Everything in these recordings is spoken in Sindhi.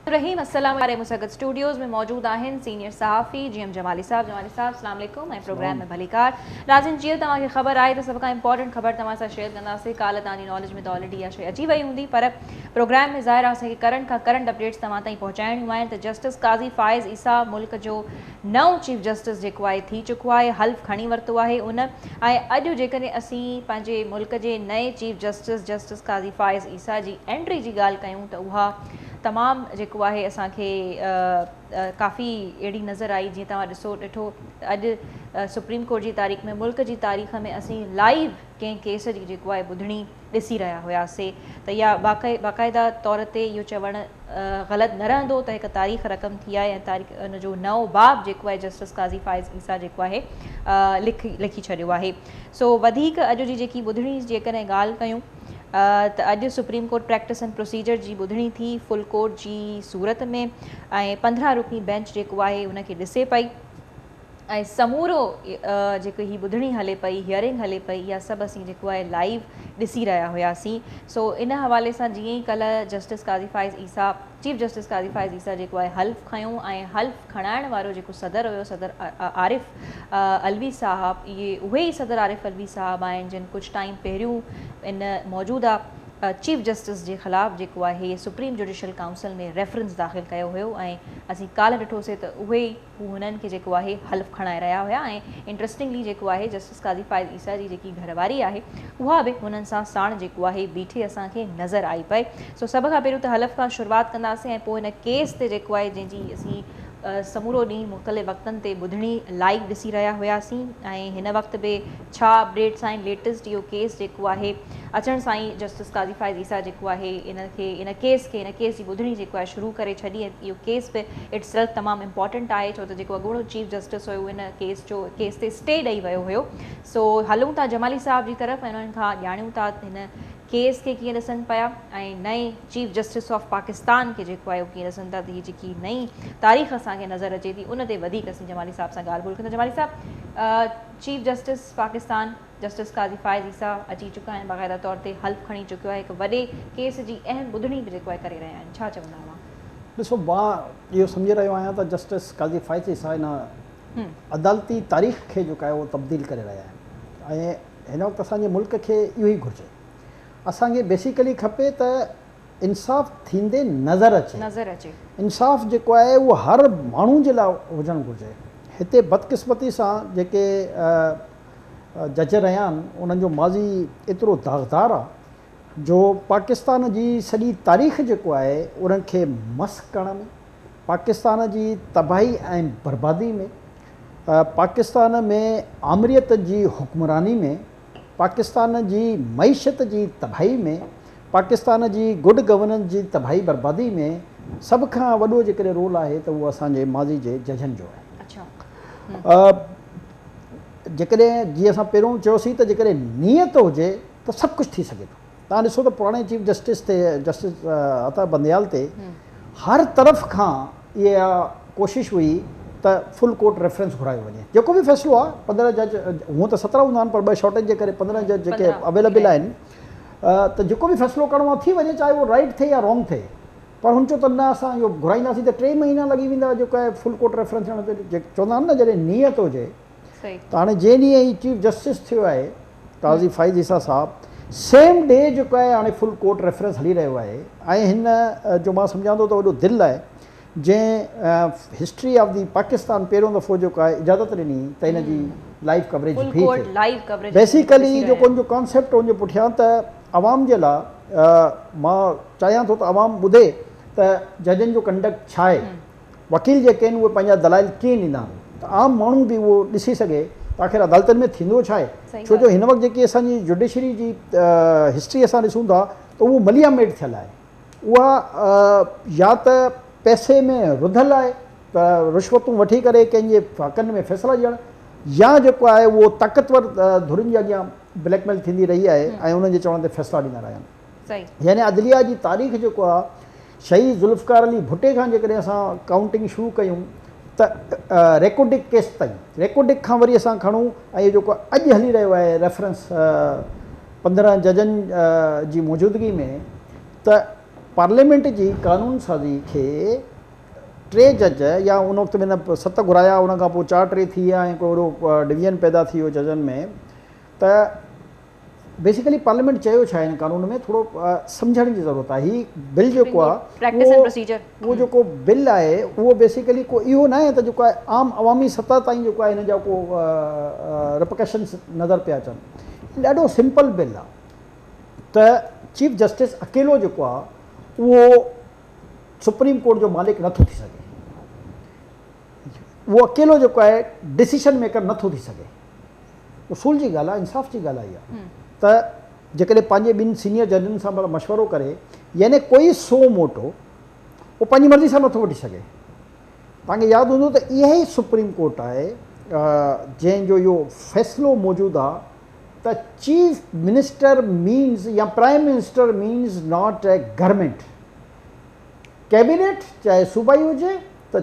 الرحيم السلام واري مون سان گڏ اسٽوڊيوز ۾ موجود آهن سينيئر صحافي جي ايم جمالي صاحب. جمالي صاحب السلام عليڪم ۽ پروگرام ۾ ڀليڪار. ناظرين جيئن توهان کي خبر آهي ته سڀ کان امپورٽنٽ خبر توهان سان شيئر ڪنداسين. ڪالهه توهان جي ناليج ۾ ته آلريڊي اها شيء اچي وئي هوندي پر پروگرام ۾ ظاهر آهي اسان کي ڪرنٽ کان ڪرنٽ اپڊيٽس توهان تائين پهچائڻيون آهن ته جسٽس قاضي فائز عيسيٰ ملڪ جو نئون چيف جسٽس جيڪو آهي ٿي چڪو آهي، حلف کڻي ورتو آهي ان ۽ اڄ جيڪڏهن اسين پنهنجي ملڪ جي نئين chief justice justice Qazi Faez Isa جي انٽري جي ڳالهه ڪيون ته اها تمام جيڪو آهي اسان کي ڪافي اهڙي نظر آئي جيئن توهان ڏسو ڏٺو ته اڄ سپريم ڪورٽ جي تاريخ ۾ ملڪ جي تاريخ ۾ اسين لائيو ڪنهن ڪيس جي جيڪو آهي ٻڌڻي ڏسي رهيا هياسي ته اها باقاعده طور تي اهو چوڻ غلط نه رهندو ته هڪ تاريخ رقم ٿي آهي ۽ تاريخ ان جو نئون باب جيڪو آهي جسٽس قاضي فائز عيسيٰ جيڪو آهي لکي ڇڏيو آهي. سو وڌيڪ اڄ جي جيڪي ٻڌڻي جيڪڏهن ڳالهه ڪيون ته اڄ supreme court practice and procedure جي ٻڌڻي ٿي فل ڪورٽ جي صورت ۾ ۽ 15 رڪني بينچ جيڪو آهي ان کي ڏسي پئي ۽ سمورو جيڪو هي ٻڌڻي هلي پئي هيئرنگ هلي پئي اها سڀ اسين جيڪو آهي لائيو ڏسي رهيا هياسين. سو ان حوالي سان جيئن ئي ڪلهه justice Qazi Faez Isa chief justice Qazi Faez Isa جيڪو آهي حلف کنيو ۽ حلف کڻائڻ وارو جيڪو صدر هيو صدر عارف علوي صاحب اهي اهي ئي صدر عارف علوي صاحب آهن جن ڪجهه ٽائيم پهريون ان موجوده چيف جسٽس جي خلاف جيڪو آهي سپريم جوڊيشل ڪائونسل ۾ ريفرنس داخل ڪيو هيو ۽ اسين ڪالهه ڏٺوسي ته اهي ئي هو هنن کي جيڪو آهي حلف کڻائي رهيا هيا ۽ انٽرسٽنگلي جيڪو آهي جسٽس قاضي فائز عيسيٰ جي جيڪي گهر واري آهي اها به هنن سان ساڻ جيڪو آهي بيٺي اسان کي نظر آئي پئي. سو سڀ کان پهريون ته حلف کان شروعات ڪنداسين ۽ پوء هن ڪيس تي جيڪو آهي جنهن جي اسين سمورو ڏينهن مختلف وقتن تي ٻڌڻي لائيو ڏسي رهيا هياسين ۽ هن وقت به ڇا اپڊيٽس آهن ليٽسٽ اهو ڪيس جيڪو آهي اچڻ سان ئي جسٽس قاضي فائز عيسيٰ جيڪو آهي ان کي ان ڪيس کي ان ڪيس جي ٻڌڻي جيڪو آهي شروع ڪري ڇڏي ۽ اهو ڪيس به it self تمام امپارٽنٽ آهي ڇو ته جيڪو اڳوڻو چيف جسٽس هيو ان ڪيس جو ڪيس تي اسٽي ڏئي ويو هيو. سو هلون ٿا جمالي صاحب جي طرف ۽ انهن کان ڄاڻيون ٿا هن ڪيس کي ڪيئن ڏسن پيا ۽ نئين چيف جسٽس آف پاڪستان کي جيڪو آهي اهو ڪيئن ڏسن ٿا ته هي جيڪي نئين تاريخ اسان کي نظر اچي ٿي ان تي وڌيڪ اسين جمالي صاحب سان ڳالهه ٻولهه ڪندا. جمالي صاحب chief justice Pakistan justice Qazi Faez Isa اچي چڪا آهن باقاعده طور تي حلف کڻي چڪيو آهي هڪ وڏي ڪيس جي اهم ٻڌڻي به جيڪو آهي ڪري رهيا آهن ڇا چوندا اوهان؟ ڏسو مان اهو سمجهي رهيو آهيان ته جسٽس قاضي فائز عيسيٰ هن عدالتي تاريخ کي جيڪو آهي اهو تبديل ڪري رهيا آهن ۽ هن وقت اسان جي ملڪ کي اهو ئي گهرجي اسان کي بيسيڪلي کپي ته انصاف ٿيندي نظر اچي. نظر اچي. انصاف جيڪو آهي اهو هر ماڻهو جي لاء هجڻ گهرجي. هتي بدقسمتي سان جيڪي جج رهيا آهن انهن جو ماضي ايترو داغدار آهي جو پاڪستان جي سڄي تاريخ جيڪو آهي انهن کي مسخ ڪرڻ ۾ پاڪستان جي تباهي ۽ بربادي ۾ پاڪستان ۾ آمريت جي حڪمراني ۾ پاڪستان جي معيشت جي تباهي ۾ پاڪستان جي گڊ گورننس جي تباهي بربادي ۾ سڀ کان وڏو جيڪڏهن رول آهي ته اهو اسان جي ماضي جي ججن جو آهي. جيڪڏهن جيئن اسان پهريون چيوسين ته جيڪڏهن نيت هجي ته سڀ ڪجهه ٿي سگهي ٿو. توهان ڏسو ته پراڻي چيف جسٽس تي جسٽس عطا بنديال تي هر طرف کان اها ڪوشش هئي ته فل ڪورٽ ريفرنس گهرايو وڃي جيڪو به فيصلو آهي 15 جج هونء ته 17 هوندا آهن پر ٻه شارٽيج جي ڪري 15 جج جيڪي اويليبل آهن ته جيڪو به فيصلو ڪرڻو آهي ٿي وڃي چاهي اهو رائيٽ ٿئي يا رانگ ٿئي پر هن چيو ته نه اسان اهو گهرائينداسين ته 3 مهينا لڳي ويندا جيڪو آهي فل ڪورٽ ريفرنس ٿيڻ تي چوندا آهن نه جڏهن نيت هجي ته هاڻي جنهن ڏينهن هي چيف جسٽس ٿيو آهي قاضي فائز عيسيٰ صاحب سيم ڊي جيڪو آهي هاڻي فل ڪورٽ ريفرنس هلي رهيو آهي ۽ هن جو مان سمجهان ٿو ته وڏو دل آهي جنهن هسٽري آف the Pakistan پهريون دفعو جيڪو آهي اجازت ڏني ته هن جي لائيو ڪوريج به ٿئي. بيسيڪلي جيڪو ان جو ڪانسيپٽ ان جي پٺيان ته عوام جي لاء مان چاهيان ٿو ته عوام ٻڌي ته ججن جو ڪنڊڪٽ ڇا آهي وڪيل جيڪي آهن اهي پنهنجا دلائل ڪيئن ڏيندا آهن ته عام ماڻهو به اهو ڏسي سگهي ته آخر عدالتن ۾ ٿيندو ڇا آهي ڇو جو هن وقت جيڪي اسان جي جوڊيشري جي هسٽري اسان ڏسون ٿا ته اهو مليا ميٽ ٿيل آهي اها يا ته پئسي ۾ رڌل آهي ته رشوتون وٺي ڪري ڪنهن جي حقن ۾ فيصلا ڏيڻ يا جيڪو آهي اهو طاقتور ڌرين جي اڳيان بليڪ ميل ٿيندي رهي آهي ۽ انهن جي چوڻ تي فيصلا ڏيندا رهيا آهن. يعني عدليه جي تاريخ جيڪو آهي شهيد ذوالفقار علي ڀٽي کان جيڪڏهن اسان ڪائونٽنگ شروع ڪيون ته ريڪوڊڪ ڪيس تائين ريڪوڊڪ کان وري اسان کڻون ۽ اهو جيڪو اڄ هلي رهيو آهي ريفرنس 15 ججن جي موجودگي ۾ ته پارليامينٽ جي قانون سازي کي ٽي جج يا ان وقت ۾ نه ست گهرايا ان کان پوء 4 3 ٿي ويا ۽ هڪڙو وڏو ڊويزن پيدا ٿي ويو ججن ۾ ته بيسيڪلي پارليامينٽ چيو ڇا آهي هن قانون ۾ ٿورو سمجهڻ جي ضرورت آهي هي بل جيڪو آهي اهو جيڪو بل آهي اهو بيسيڪلي ڪو اهو نه آهي ته جيڪو آهي عام عوامي سطح تائين جيڪو آهي هن جا ڪو رپرڪشنس نظر پيا اچن ڏاڍو سمپل بل آهي ته چيف جسٽس اڪيلو جيڪو آهي اهو سپريم ڪورٽ جو مالڪ نٿو ٿي سگهي اهو اڪيلو جيڪو آهي ڊسيشن ميڪر نٿو ٿي سگهي اصول جي ڳالهه آهي انصاف جي ڳالهه آهي اها ته جيڪڏهن پنهنجي ٻن سينيئر ججن سان مشورو ڪري يعني ڪوئي سو موٽو اهو پنهنجي مرضي سان نٿو وٺي سگهي توهان کي ياد هوندو ته اها ئي سپريم ڪورٽ آهي جنهن جو اهو فيصلو موجود آهي ته چيف منسٽر مينز يا prime minister means not a government cabinet چاهي صوبائي هجي ته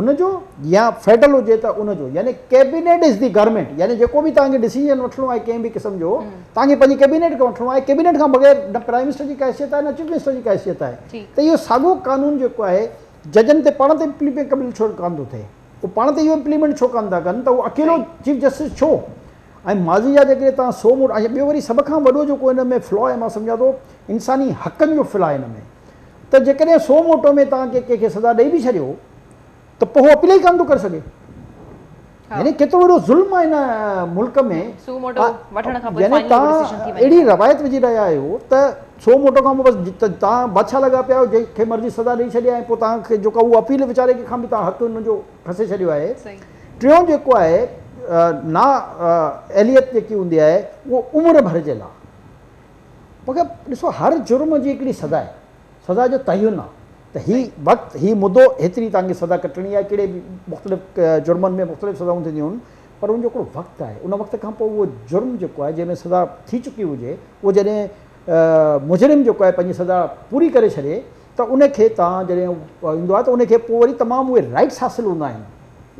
ان جو يا فيڊرل هجي ته ان جو يعني ڪيبينيٽ از the government يعني جيڪو به توهان کي ڊسيزن وٺڻو آهي ڪنهن به قسم جو توهان کي پنهنجي ڪيبينيٽ کان وٺڻو آهي ڪيبينيٽ کان بغير نه پرائم منسٽر جي ڪا حيثيت آهي نه چيف منسٽر جي ڪا حيثيت آهي ته اهو ساڳو قانون جيڪو آهي ججن تي پاڻ تي امپليمينٽ ڇو ڪانه ٿو ٿئي هو پاڻ تي اهو امپليمينٽ ڇو ڪانه ٿا ڪن ته هو اڪيلو چيف جسٽس ڇو ۽ ماضي جا جيڪڏهن توهان سو موٽ ۽ ٻيو وري سڀ کان وڏو جيڪو ان ۾ فلا آهي مان سمجهان ٿو انساني حقن جو فلا آهي ان ۾ ته جيڪڏهن سو موٽو ۾ توهان ڪنهن کي سزا ڏئي به ڇڏيو ته پوء هو اپيل ئي ڪانه ٿو ڪري سگهي يعني ڪيترو وڏو ظلم آهي هن ملڪ ۾ سو موٽو وٺڻ کان پوء يعني فائنل ڊسيشن ٿي توهان وڃي اهڙي روايت وجهي رهيا آهيو ته سو موٽو کان پوء بس توهان بادشاهه لڳا پيا آهيو جنهن کي مرضي سزا ڏئي ڇڏي ۽ پوء توهان کي جيڪا اهو اپيل ويچاري کان به توهان حق ان جو کسي ڇڏيو آهي ٽيون جيڪو آهي نا اهليت جيڪي هوندي آهي اهو عمر ڀر جي لاء مگر ڏسو هر جرم جي هڪڙي سزا آهي سزا جو تعين آهي ته هي وقت هي مدو هيتري توهان کي سزا ڪٽڻي آهي ڪهڙي به مختلف جرمن ۾ مختلف سزائون ٿينديون آهن پر ان جو هڪڙو وقت آهي ان وقت کان پوء اهو جرم جيڪو آهي جنهن ۾ سزا ٿي چڪي هجي اهو جڏهن مجرم جيڪو آهي پنهنجي سزا پوري ڪري ڇڏي ته ان کي توهان جڏهن ايندو آهي ته ان کي پوء وري تمام اهي رائٽس حاصل هوندا آهن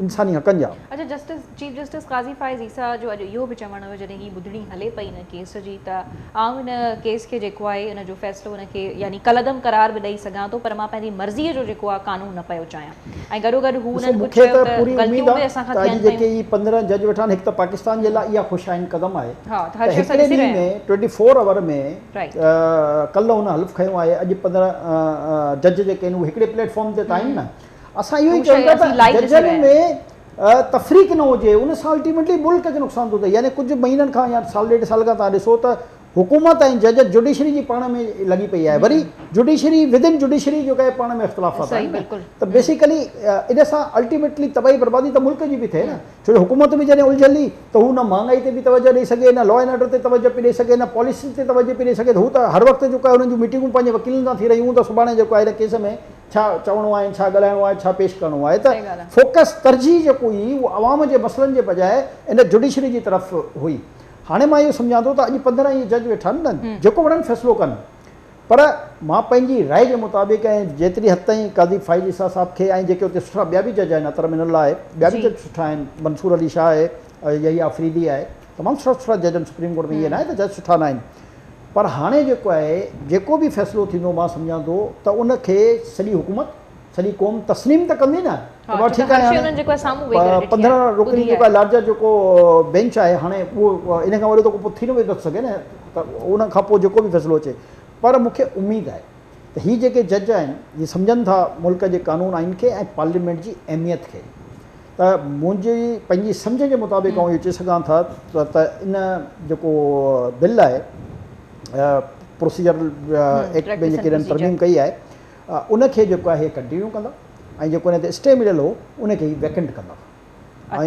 انساني حقن جا. اڇا justice chief justice Qazi Faez Isa جو اڄ اهو به چوڻ هيو جڏهن هي ٻڌڻي هلي پئي ان ڪيس جي ته آئون ان ڪيس کي جيڪو آهي ان جو فيصلو ان کي يعني ڪالعدم قرار به ڏئي سگهان ٿو پر مان پنهنجي مرضي جو جيڪو آهي قانون نه پيو چاهيان ۽ گڏوگڏ هو ڏسو انهن مون ڪجهه کي چيو ته ته پوري اميد غلطيون به آهي اسان کان ته اڄ ٿين جيڪي پيون. هي 15 جج ويٺا آهن هڪ ته پاڪستان جي لاء اها خوش آئند قدم آهي ها ته ته هر شيء اسان هڪڙي ڏسي ڏينهن رهيا ۾ آهيون. 24 اور ۾ رائيٽ. ڪلهه هن حلف کنيو آهي اڄ 15 جج جيڪي آهن اهي هڪڙي پليٽ فارم تي ته آهن نه اسان اهو ئي چئون ٿا ته ججن ۾ تفريق نه هجي ان سان الٽيميٽلي ملڪ کي نقصان ٿو ٿئي يعني ڪجهه مهينن کان يا سال ڏيڍ سال کان توهان ڏسو ته حڪومت ۽ جج جڊيشري جي پاڻ ۾ لڳي پئي آهي وري جڊيشري ودن جڊيشري جو ڪي پاڻ ۾ اختلافات آهن ته بيسيڪلي ان سان الٽيميٽلي تباهي بربادي ته ملڪ جي به ٿئي نه ڇو جو حڪومت به جڏهن الجهيل هئي ته هو نه مهانگائي تي به توجه ڏئي سگهي نه لا اينڊ آرڊر تي توجه پئي ڏئي سگهي نه پاليسين تي توجه پئي ڏئي سگهي ته هو ته هر وقت جيڪو آهي انهن جون ميٽنگون پنهنجي وڪيلن سان ٿي رهيون هيون ته سڀاڻي جيڪو آهي هن ڪيس ۾ ڇا چوڻو آهي ڇا ڳالهائڻو آهي ڇا پيش ڪرڻو آهي ته فوڪس ترجيح جيڪو هئي اهو عوام جي مسئلن جي بجاء ان جڊيشري جي طرف هئي هاڻي مان اهو سمجهان ٿو ته اڄ 15 اهي جج ويٺا آهن نه جيڪو وڻن فيصلو ڪن پر مان پنهنجي راء جي مطابق ۽ جيتري حد تائين قاضي فائز عيسيٰ صاحب کي ۽ جيڪي اتي سٺا ٻيا به جج آهن اطهر من الله آهي ٻيا به جج سٺا آهن منصور علي شاهه آهي يحيٰ آفريدي آهي تمام سٺا سٺا جج آهن سپريم ڪورٽ ۾ ائين ناهي ته جج سٺا ناهن پر هاڻي جيڪو آهي جيڪو به فيصلو ٿيندو مان سمجهان ٿو ته ان کي سڄي حڪومت سڄي قوم تسليم ته ڪندي نه ته بابا ٺيڪ آهي هاڻي 15 رڪني جيڪو آهي لارجر جيڪو بينچ آهي هاڻي اهو ان کان وڏو ته ڪو ٿي نه ٿو سگهي نه ته ان کان پوء جيڪو به فيصلو اچي پر مون کي اميد آهي ته هي جيڪي جج آهن هي سمجهن ٿا ملڪ جي قانون آئين کي ۽ پارليامينٽ جي اهميت کي ته منهنجي پنهنجي سمجهه جي مطابق آئون اهو چئي سگهان ٿا ته ان جيڪو بل آهي پروسيجر ايڪٽ ۾ جيڪي هنن ترميم ڪئي آهي ان کي جيڪو آهي ڪنٽينيو ڪندا ۽ جيڪو ان تي اسٽي مليل هو ان کي هي ويڪنٽ ڪندا ۽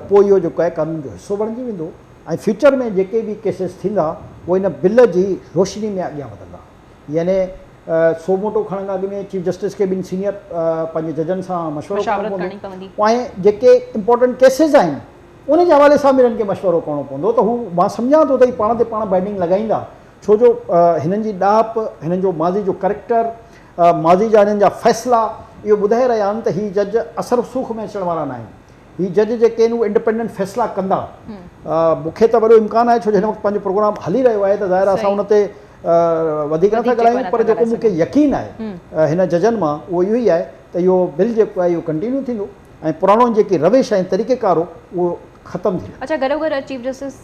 پوء اهو جيڪو آهي قانون جو حصو بڻجي ويندو ۽ فيوچر ۾ جيڪي به ڪيسز ٿيندا اهي ان بل جي روشني ۾ اڳيان وڌندا يعني سو موٽو کڻڻ کان اڳ ۾ چيف جسٽس کي ٻن سينيئر پنهنجي ججن سان مشورو ڪرڻو پوندو ۽ جيڪي امپورٽنٽ ڪيسز آهن ان جي حوالي سان به هنن کي مشورو ڪرڻو پوندو ته هو مان سمجهان ٿو ته هي پاڻ تي پاڻ بائنڊنگ لڳائيندا ڇو جو هنن جي ڏاهپ هنن جو ماضي جو ڪريڪٽر ماضي جا هنن جا فيصلا اهو ٻڌائي رهيا آهن ته هي جج اثر رسوخ ۾ اچڻ وارا ناهن. هي جج جيڪي آهن اهي انڊيپينڊنٽ فيصلا ڪندا. مون کي ته وڏو امڪان آهي ڇو جو هن وقت پنهنجو پروگرام هلي رهيو آهي ته ظاهر آهي اسان ان تي وڌيڪ نٿا ڳالهايون پر جيڪو مون کي يقين آهي هن ججن مان اهو اهو ئي آهي ته اهو بل جيڪو آهي اهو ڪنٽينيو ٿيندو ۽ پراڻو جيڪي روش ۽ طريقيڪار هو اهو ختم ٿي ويندو. اڇا گڏوگڏ چيف جسٽس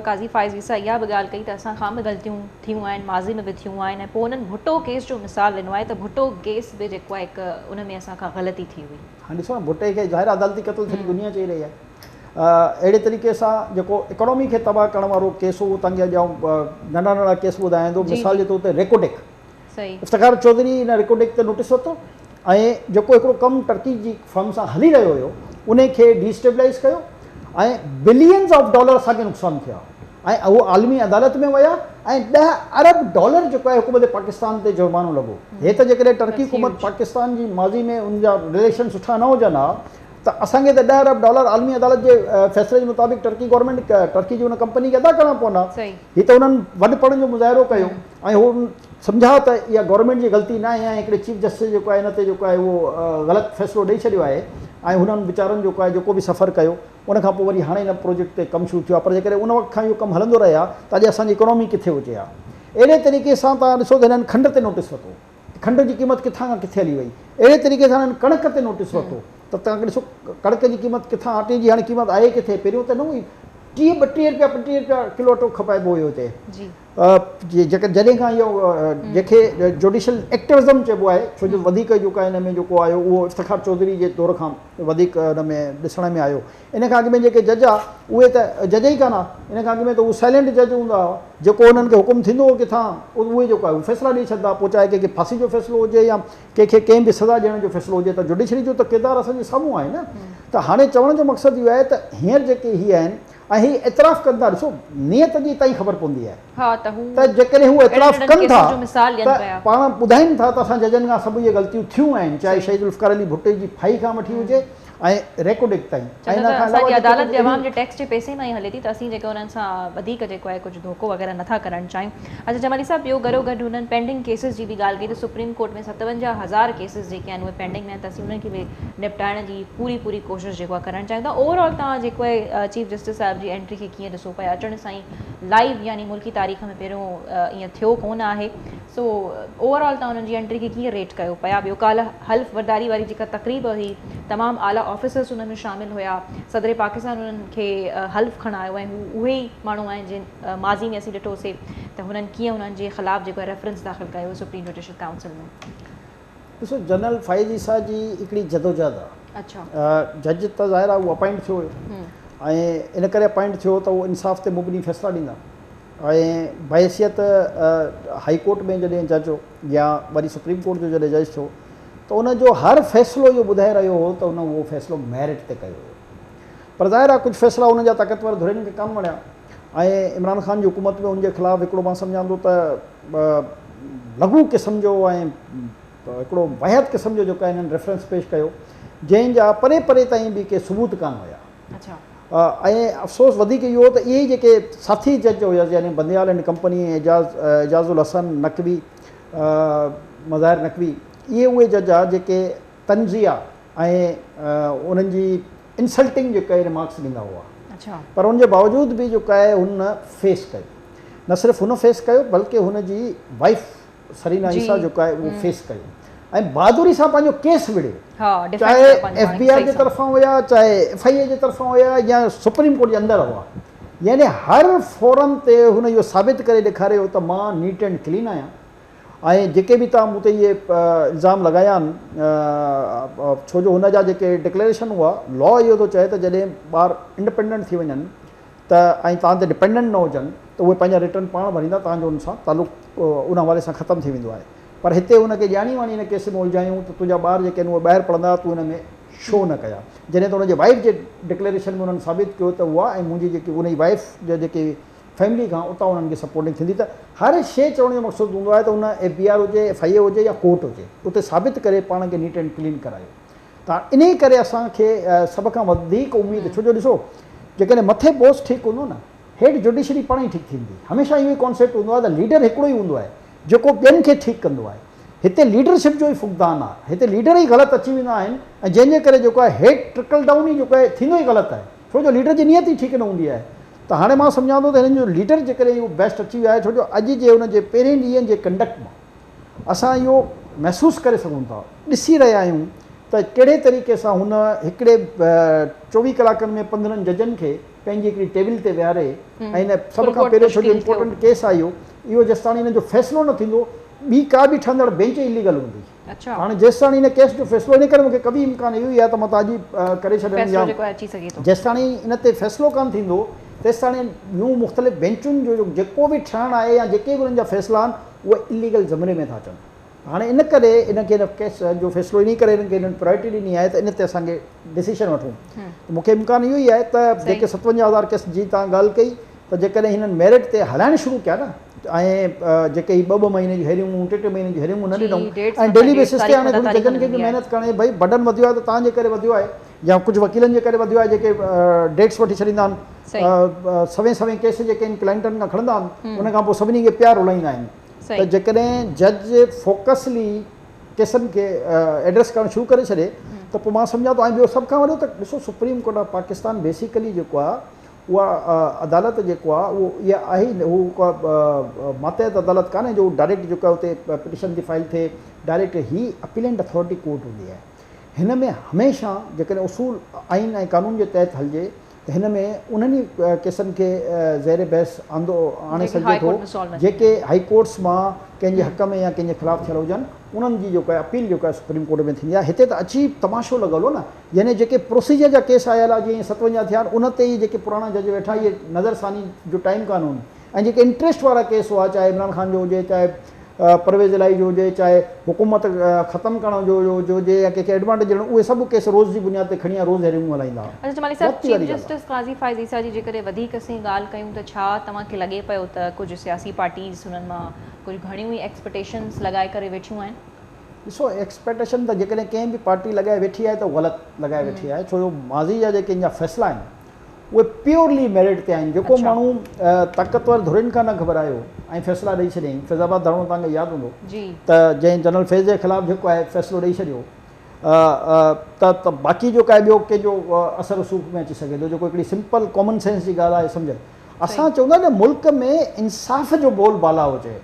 قاضي فائز عيسيٰ اها به ڳالهه ڪئي ته اسان کان به غلطيون ٿيون آهن ماضي ۾ به ٿيون آهن ۽ پوء انهن ڀٽو ڪيس جو مثال ڏنو آهي ته ڀٽو ڪيس به جيڪو آهي هڪ ان ۾ اسان کان غلطي ٿي هئي. هاڻي ڏسو نه ڀٽي کي ظاهر عدالتي قتل سڄي دنيا چئي رهي آهي اهڙي طريقي سان جيڪو اڪانومي کي تباهه ڪرڻ وارو ڪيس هو اهو توهان کي اڄ آئون ننڍا ننڍا ڪيس ٻڌايان ٿو مثال جي طور تي ريڪوڊڪ افتخار چوڌري ان ريڪوڊڪ تي نوٽيس ورتو ۽ جيڪو هڪڙو ڪم ٽرڪي جي فرم سان هلي رهيو هيو ان کي ڊي اسٽيبلائز ڪيو ۽ بلينز آف ڊالر اسان کي نقصان ٿيا ۽ اهو عالمي عدالت ۾ ويا ۽ 10 ارب ڊالر جيڪو آهي حڪومت پاڪستان تي جرمانو لڳو. هي ته جيڪڏهن ٽرڪي حڪومت پاڪستان جي ماضي ۾ ان جا رليشن سٺا نه هجن ها ته اسان کي ته 10 ارب ڊالر عالمي عدالت جي فيصلي جي مطابق ٽرڪي گورنمينٽ ٽرڪي جي ان ڪمپني کي ادا ڪرڻا پون ها. هي ته انهن وڏ پڻ جو مظاهرو ڪيو ۽ هو سمجها ته اها گورنمينٽ جي غلطي نه آهي ۽ هڪڙي چيف جسٽس جيڪو آهي ان تي جيڪو آهي اهو غلط فيصلو ڏئي ڇڏيو آهي ۽ هنن ويچارن جيڪو آهي جيڪو به سفر ڪيو ان کان پوء وري هاڻي ان پروجيڪٽ تي ڪم شروع ٿيو آهي پر جيڪڏهن ان وقت کان اهو ڪم هلندو رهي ها ته اڄ اسان جي اڪانومي ڪٿي هجي ها. اهڙي طريقي سان توهان ڏسو ته هنن کنڊ تي نوٽيس ورتو ته کنڊ جي قيمت ڪٿان کان ڪٿي هلي وئي. اهڙي طريقي سان هنن ڪڻڪ تي نوٽيس ورتو ته توهان ڏسو ڪڻڪ جي قيمت ڪٿان اٽي جي هاڻي قيمت آهي ڪٿي پهريون ته نه هئي 30 32 رپيا 35 رپيا ڪلو اٽو کپائبو هيو هتي. جڏهن کان اهو جنهن کي جوڊيشل ايڪٽوزم چئبو آهي ڇو جو وڌيڪ جيڪو آهي ان ۾ جيڪو آيو اهو افتخار چوڌري جي دور کان وڌيڪ ان ۾ ڏسڻ ۾ آيو ان کان اڳ ۾ جيڪي جج آ اهي ته جج ئي ڪانه ان کان اڳ ۾ ته هو سائلنٽ جج هوندا هئا جيڪو انهن کي حڪم ٿيندو هو ڪٿان اهي جيڪو آهي فيصلا ڏئي ڇڏندا پوء چاهي ڪنهن کي ڦاسي جو فيصلو هجي يا ڪنهن کي ڪنهن به سزا ڏيڻ جو فيصلو هجي ته جوڊيشري جو ته ڪردار اسان جي سامهون آهي نه ته هاڻي چوڻ جو مقصد اهو آهي ته هينئر جيڪي هي آهن ۽ هي اعتراف ڪن ٿا ڏسو نيت جي تائين خبر پوندي آهي ته جيڪڏهن هو اعتراف ڪن ٿا ته پاڻ ٻڌائين ٿا ته اسان ججن کان سڀ اهي غلطيون ٿيون آهن چاهي شهيد ذوالفقار علي ڀٽي جي ڦاهي کان وٺي هجي ۽ ريڪوڊڪ تائين ۽ ان کان علاوه عدالت به عوام جي ٽيڪس جي پئسي مان ئي هلي ٿي ته اسين جيڪي انهن سان وڌيڪ جيڪو آهي ڪجهه ڌوڪو وغيره نٿا ڪرڻ چاهيون. اڇا جمالي صاحب ٻيو گڏو گڏ هنن پينڊنگ ڪيسز جي به ڳالهه ڪئي ته سپريم ڪورٽ ۾ 57 هزار ڪيسز جيڪي آهن اهي پينڊنگ ۾ آهن ته اسين انهن کي به نپٽائڻ جي پوري پوري ڪوشش جيڪو آهي ڪرڻ چاهيون ٿا اوور آل توهان جيڪو آهي چيف جسٽس صاحب جي انٽري کي ڪيئن ڏسو پيا اچڻ سان ئي لائيو يعني ملڪي تاريخ ۾ پهريون ائين ٿيو ڪونه آهي سو اوور آل توهان انهن جي انٽري کي ڪيئن ريٽ ڪيو پيا ٻيو ڪالهه حلف برداري واري جيڪا تقريب هئي تمام اعليٰ آفيسرس ان ۾ شامل هيا صدر پاڪستان انهن کي حلف کڻايو ۽ هو اهي ئي ماڻهو آهن جن ماضي ۾ اسين ڏٺوسي ته هنن ڪيئن انهن جي خلاف جيڪو ريفرنس داخل ڪيو سپريم جوڊيشل ڪائونسل ۾. ڏسو جنرل فائز عيسيٰ جي هڪڙي جدوجهد آ. جج ته ظاهر آ اهو اپائنٽ ٿيو هيو ۽ ان ڪري اپائنٽ ٿيو ته اهو انصاف تي مبني فيصلا ڏيندا ۽ بحيثيت هائي ڪورٽ ۾ جڏهن جج هو يا وري سپريم ڪورٽ جو جڏهن جج ٿيو ته ان جو هر فيصلو اهو ٻڌائي رهيو هو ته ان اهو فيصلو ميرٽ تي ڪيو هيو پر ظاهر آ ڪجهه فيصلا ان جا طاقتور ڌرين کي ڪانه وڻيا ۽ عمران خان جي حڪومت ۾ ان جي خلاف هڪڙو مان سمجهان ٿو ته لغو قسم جو ۽ هڪڙو واهيات قسم جو جيڪو هنن ريفرنس پيش ڪيو جنهن جا پري پري تائين به ڪي ثبوت ڪانه هيا ۽ افسوس وڌيڪ اهو ته اهي ئي جيڪي ساٿي جج هيا يعني بنديال اينڊ ڪمپني اعجاز اعجاز الحسن نقوي مظاهر نقوي اهي اهي جج ها جيڪي طنزيه ۽ انهن جي انسلٽنگ جيڪا ريمارڪس ڏيندا هئا پر ان جي باوجود به جيڪو آهي هن فيس ڪيو نه صرف هن فيس ڪيو بلڪه هن جي وائف سرينا عيسيٰ جيڪو آهي اهو فيس ڪيو ۽ بهادري سان پنهنجو ڪيس وڙهيو چاهي ايف بي آر جي طرفان هيا چاهي ايف I اي جي طرفان هيا يا سپريم ڪورٽ جي اندر هئا يعني هر فورم تي هن اهو ثابت ڪري ڏيکاريو ته مان نيٽ اينڊ ڪلين آهيان ۽ جيڪي به توهان مون تي اهي الزام لڳايا آهن ڇو جو هن جا جيڪي ڊڪليريشن هئا لا اهو ٿو چئي ته جڏهن ٻار انڊپينڊنٽ ٿي وڃن ته ۽ توهان تي ڊپينڊنٽ نه هجن ته اهي پنهنجا ريٽرن پاڻ ڀريندا توهان جو ان سان تعلق ان حوالي سان ختم ٿي ويندو آهي پر هتي هن کي ڄاڻي واڻي ان ڪيس ۾ الجهايون ته تنهنجا ٻار جيڪي آهن اهي ٻاهر پڙهندا تون ان ۾ شو نه ڪيا جڏهن ته ان جي وائيف جي ڊڪليريشن ۾ انهن ثابت ڪيو ته اها ۽ منهنجي جيڪي ان جي وائيف جا جيڪي فيملي کان اتان انهن کي سپورٽنگ ٿيندي ته هر شيء چوڻ جو مقصد هوندو آهي ته ان ايف بي آر هجي ايف I اي هجي يا ڪورٽ هجي اتي ثابت ڪري پاڻ کي نيٽ اينڊ ڪلين ڪرايو ته انهي ڪري اسان کي سڀ کان وڌيڪ اميد ڇو جو ڏسو جيڪڏهن مٿي بوس ٺيڪ هوندو نه هيٺ جوڊيشري پاڻ ئي ٺيڪ ٿيندي هميشه اهو ئي ڪانسيپٽ هوندو آهي ته ليڊر هڪڙو ئي هوندو آهي جيڪو ٻين کي ٺيڪ ڪندو آهي هتي ليڊرشپ جو ئي فقدان آهي هتي ليڊر ئي غلط اچي ويندا آهن ۽ جنهن جي ڪري جيڪو آهي هيٺ ٽرڪل ڊائون ئي جيڪو آهي ٿيندو ئي غلط آهي ڇو جو ليڊر جي نيت ئي ٺيڪ نه هوندي آهي. ته هاڻي مان سمجهان ٿو ته هنن جو ليڊر جيڪڏهن اهو بيسٽ اچي ويو آهي ڇو جو اڄ جي ان جي پهرين ڏينهن جي ڪنڊڪٽ مان اسان اهو محسوس ڪري سگهون ٿا ڏسي رهيا آهيون ته ڪهڙي طريقي سان هن هڪڙي 24 ڪلاڪن ۾ 15 ججن کي پنهنجي هڪڙي ٽيبل تي ويهاري ۽ هن سڀ کان پهريون ڇو جو امپورٽنٽ ڪيس آهي اهو اهو جيستاڻي هن جو فيصلو نه ٿيندو ٻي ڪا به ٺهندڙ بينچ اليگل هوندي. هاڻي جيستاڻي ان ڪيس جو فيصلو ان ڪري مون کي قوي امڪان اهو ئي آهي ته متان اڄ ئي ڪري ڇڏن يا جيستاڻي ان تي فيصلو ڪانه ٿيندو تيستاڻي ٻيون مختلف بينچن جو جيڪو به ٺهڻ آهي يا جيڪي به انهن جا فيصلا آهن اهي اليگل زمري ۾ ٿا اچن. هاڻي ان ڪري ان کي ان ڪيس جو فيصلو انهي ڪري انهن کي انهن پرائرٽي ڏني آهي ته ان تي اسان کي ڊسيشن وٺون ته مون کي امڪان اهو ئي آهي ته جيڪي 57 هزار ڪيس جي توهان ڳالهه ڪئي ته جيڪڏهن هنن ميرٽ تي هلائڻ شروع ڪيا نه ۽ جيڪي هي ٻه ٻه مهيني جون هيرنگون ٽي ٽي مهيني جون هيرنگون نه ڏنائون ۽ ڊيلي بيسس تي هاڻي ٿوري ججن کي به محنت ڪرڻي ڀئي بڊن وڌيو آهي ته توهان جي ڪري وڌيو آهي يا ڪجهه وڪيلن جي ڪري وڌيو آهي جيڪي ڊيٽس وٺي ڇڏيندا آهن سوين سوين ڪيس جيڪي آهن ڪلائنٽن کان کڻندا آهن ان کان پوء سڀني کي پيا رولائيندا آهن ته جيڪڏهن جج فوڪسلي ڪيسن کي ايڊريس ڪرڻ شروع ڪري ڇڏي ته پوء مان سمجهان ٿو ۽ ٻيو سڀ کان وڏو ته ڏسو supreme court of Pakistan basically جيڪو آهي اها عدالت جيڪو آهي اهو اها آهي ئي نه هو ڪا ماتحت عدالت ڪانهي جو ڊائريڪٽ جيڪو آهي اتي پٽيشن ٿي فائل ٿئي ڊائريڪٽ هي اپيلنٽ اٿارٽي ڪورٽ هوندي آهي هن ۾ هميشه جيڪڏهن اصول آئين ۽ قانون جي تحت هلجي ته هن ۾ انهن ئي ڪيسن کي زير بحث آندو آڻي سگهجي ٿو جيڪي هائي ڪورٽس مان ڪنهن جي حق ۾ يا ڪنهن جي خلاف ٿيل هجن انهن جي جيڪو آهي اپيل جيڪو آهي سپريم ڪورٽ ۾ ٿيندي آهي هتي ته عجيب تماشو لڳل هو نه يعني جيڪي پروسيجر جا ڪيس آيل آهي جيئن 57 ٿيا آهن ان تي ئي جيڪي پراڻا جج ويٺا اهي نظر ثاني جو ٽائيم ڪانه هن ۽ جيڪي انٽريسٽ وارا ڪيس هئا چاهي عمران خان جو هجي چاهي پرويز الاهي جو هجي چاهي حڪومت ختم ڪرڻ جو هجي يا ڪنهن کي ايڊوانٽيج ڏيڻ اهي سڀ ڪيس روز جي بنياد تي کڻي روز هيرنگون هلائيندا هئا. اچا جمالي صاحب چيف جسٽس قاضي فائز عيسيٰ جي جيڪڏهن وڌيڪ اسين ڳالهه ڪيون ته ڇا توهان کي لڳي پيو ته ڪجهه سياسي پارٽيز هنن مان ڪجهه گهڻيون ئي ايڪسپيٽيشنز لڳائي ڪري ويٺيون آهن؟ ڏسو ايڪسپيڪٽيشن ته جيڪڏهن ڪنهن به پارٽي لڳائي ويٺي آهي ته غلط لڳائي ويٺي آهي ڇو جو ماضي جا جيڪي ان جا فيصلا آهن اهي پيورلي ميرٽ تي آهن جيڪو ماڻهو طاقتور ڌرين کان نه گهٻرايو ۽ فيصلا ڏئي ڇڏيائين فيض آباد ڌرڻو توهان کي ياد هوندو ته جنهن جنرل فيض جي خلاف جيڪو آهي فيصلو ڏئي ڇڏيو ته باقي جيڪو آهي ٻيو ڪنهن جو اثر رسوخ ۾ اچي سگهي ٿو جيڪو هڪڙي سمپل ڪامن سينس جي ڳالهه آهي سمجهه اسان چوندا آهيون نه ملڪ ۾ انصاف جو بول بالا هجي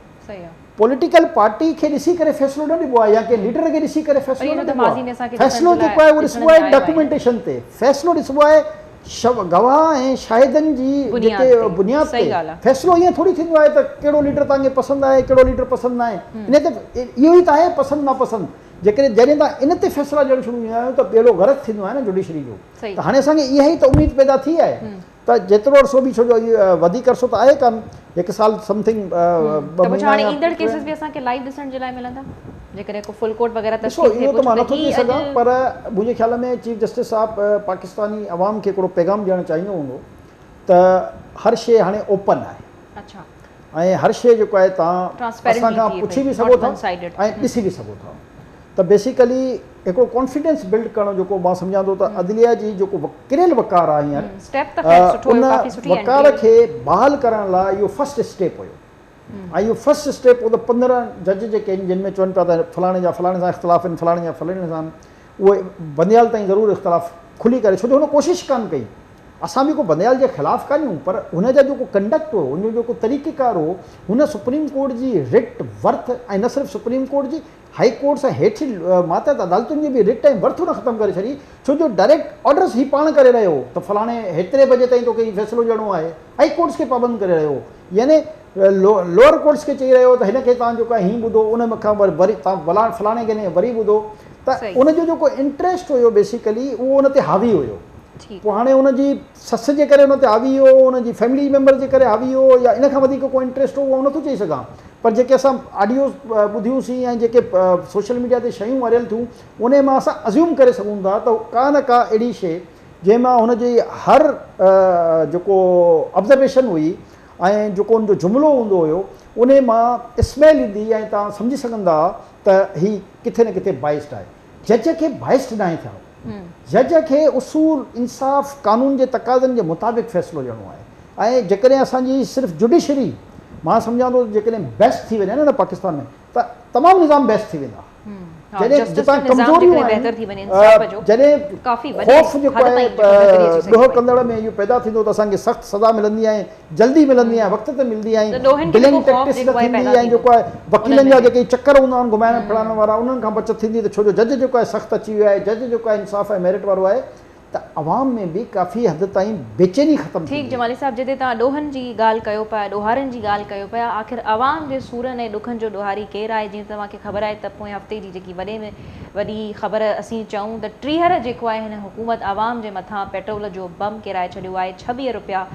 پوليٽيڪل پارٽي کي ڏسي ڪري فيصلو نه ڏبو آهي يا ڪنهن ليڊر کي ڏسي ڪري فيصلو نه ڏبو آهي فيصلو جيڪو آهي اهو ڏسبو آهي ڊاڪيومينٽيشن تي فيصلو ڏسبو آهي گواهه ۽ شاهدن جي جيڪي بنياد تي فيصلو ائين ٿوري ٿيندو آهي ته ڪهڙو ليڊر توهان کي پسند آهي ڪهڙو ليڊر پسند ناهي ان تي اهو ئي ته آهي پسند ناپسند جيڪڏهن جڏهن توهان ان تي فيصلا ڏيڻ شروع ڪندا آهيو ته ٻيڙو غرق ٿيندو آهي نه جوڊيشري جو ته هاڻي اسان کي اها ئي ته اميد پيدا ٿي آهي ته جيترو عرصو به ڇو جو وڌيڪ عرصو ته آهي ڪانه هڪ سال سمٿنگ ٻه مهينا هاڻي ايندڙ ڪيسز به اسان کي لائيو ڏسڻ جي لاء ملندا جيڪڏهن ڪو فل ڪورٽ وغيره تشڪيل ٿئي اهو ته مان نٿو چئي سگهان پر منهنجي خيال ۾ چيف جسٽس صاحب پاڪستاني عوام کي هڪڙو پيغام ڏيڻ چاهيندو هوندو ته هر شيء هاڻي اوپن آهي اڇا ۽ هر شيء جيڪو آهي توهان اسان کان پڇي به سگهو ٿا ۽ ڏسي به سگهو ٿا ته بيسيڪلي هڪڙو ڪانفيڊنس بلڊ ڪرڻ جيڪو مان سمجهان ٿو ته عدليه جي جيڪو ڪريل وقار آهي هينئر ان وقار کي بحال ڪرڻ لاء اهو فرسٽ اسٽيپ هيو ۽ اهو فرسٽ اسٽيپ هو ته 15 جج جيڪي آهن جن ۾ چون پيا ته فلاڻي جا فلاڻي سان اختلاف آهن فلاڻي جا فلاڻي سان اهي بنديال تائين ضرور اختلاف کلي ڪري ڇو جو هن ڪوشش ڪانه ڪئي اسان به ڪو بنديال جي خلاف ڪانه آهيون پر هن جا جيڪو ڪنڊڪٽ هو هن جو جيڪو طريقيڪار هو هن سپريم ڪورٽ جي رٽ ورٿ ۽ نه صرف سپريم ڪورٽ جي هائي ڪورٽس ۽ هيٺ ماتحت عدالتن جي به رٽ ۽ ورٿ هن ختم ڪري ڇڏي ڇو جو ڊائريڪٽ آرڊرس هي پاڻ ڪري رهيو هو ته فلاڻي هيتري بجي تائين توکي هي فيصلو ڏيڻو آهي هائي ڪورٽس کي پابند ڪري رهيو هو يعني لوئر ڪورٽس کي چئي رهيو هو ته هن کي توهان جيڪو آهي هين ٻڌو ان کان وري توهان فلاڻي کي وري ٻڌو ته ان جو جيڪو انٽريسٽ هيو بيسيڪلي اهو ان تي حاوي هيو پوء هاڻي ان جي سس جي ڪري ان تي حاوي هو ان جي فيملي ميمبر جي ڪري حاوي هو يا ان کان وڌيڪ ڪو انٽريسٽ هو اهو آئون نٿو چئي سگهان پر جيڪي اسان آڊيوز ٻڌيون سين ۽ جيڪي سوشل ميڊيا تي شيون وائرل ٿيون انهي مان اسان ازيوم ڪري سگهون ٿا ته ڪا نه ڪا اهڙي شيء جنهن مان هن جي هر جيڪو آبزرويشن هئي ۽ جيڪو ان جو جملو هوندو هيو انهي مان اسميل ايندي ۽ توهان سمجهي سگهندا ته هي ڪٿي نه ڪٿي بائسڊ آهي. جج کي بائسڊ ناهي ٿيڻو. جج کي اصول، انصاف، قانون جي تقاضن جي مطابق فيصلو ڏيڻو آهي ۽ جيڪڏهن اسان جي صرف جوڊيشري مان سمجهان ٿو ته جيڪڏهن بيسٽ ٿي وڃي نه پاڪستان ۾ ته تمام نظام بيسٽ ٿي ويندا. جڏهن جتان ڪمزوريون آهن، جڏهن خوف جيڪو آهي ڏوهه ڪندڙ ۾ اهو پيدا ٿيندو ته اسان کي سخت سزا ملندي ۽ جلدي ملندي ۽ وقت تي ملندي ۽ ڊلينگ ٽيڪٽس نه ٿيندي ۽ جيڪو آهي وڪيلن جا جيڪي چڪر هوندا آهن گهمائڻ ڦيرائڻ وارا انهن کان بچت ٿيندي ته ڇو جو جج جيڪو آهي سخت اچي ويو آهي، جج جيڪو آهي انصاف ۽ ميرٽ وارو آهي ته عوام ۾ به ڪافي حد تائين بيچيني ختم ٺيڪ ٿيندي. جمالي صاحب جتي توهان ڏوهن جي ڳالهه ڪيو پيا ڏوهارين جي ڳالهه ڪيو پيا آخر عوام جي سورن ۽ ڏکن جو ڏوهاري ڪير آهي جيئن توهان کي خبر آهي ته پوئين هفتي جي جيڪي وڏي ۾ وڏي خبر اسين چئون ته ٽيهر جيڪو آهي هن حڪومت عوام جي مٿان پيٽرول جو بم ڪيرائي ڇڏيو آهي 26 روپيا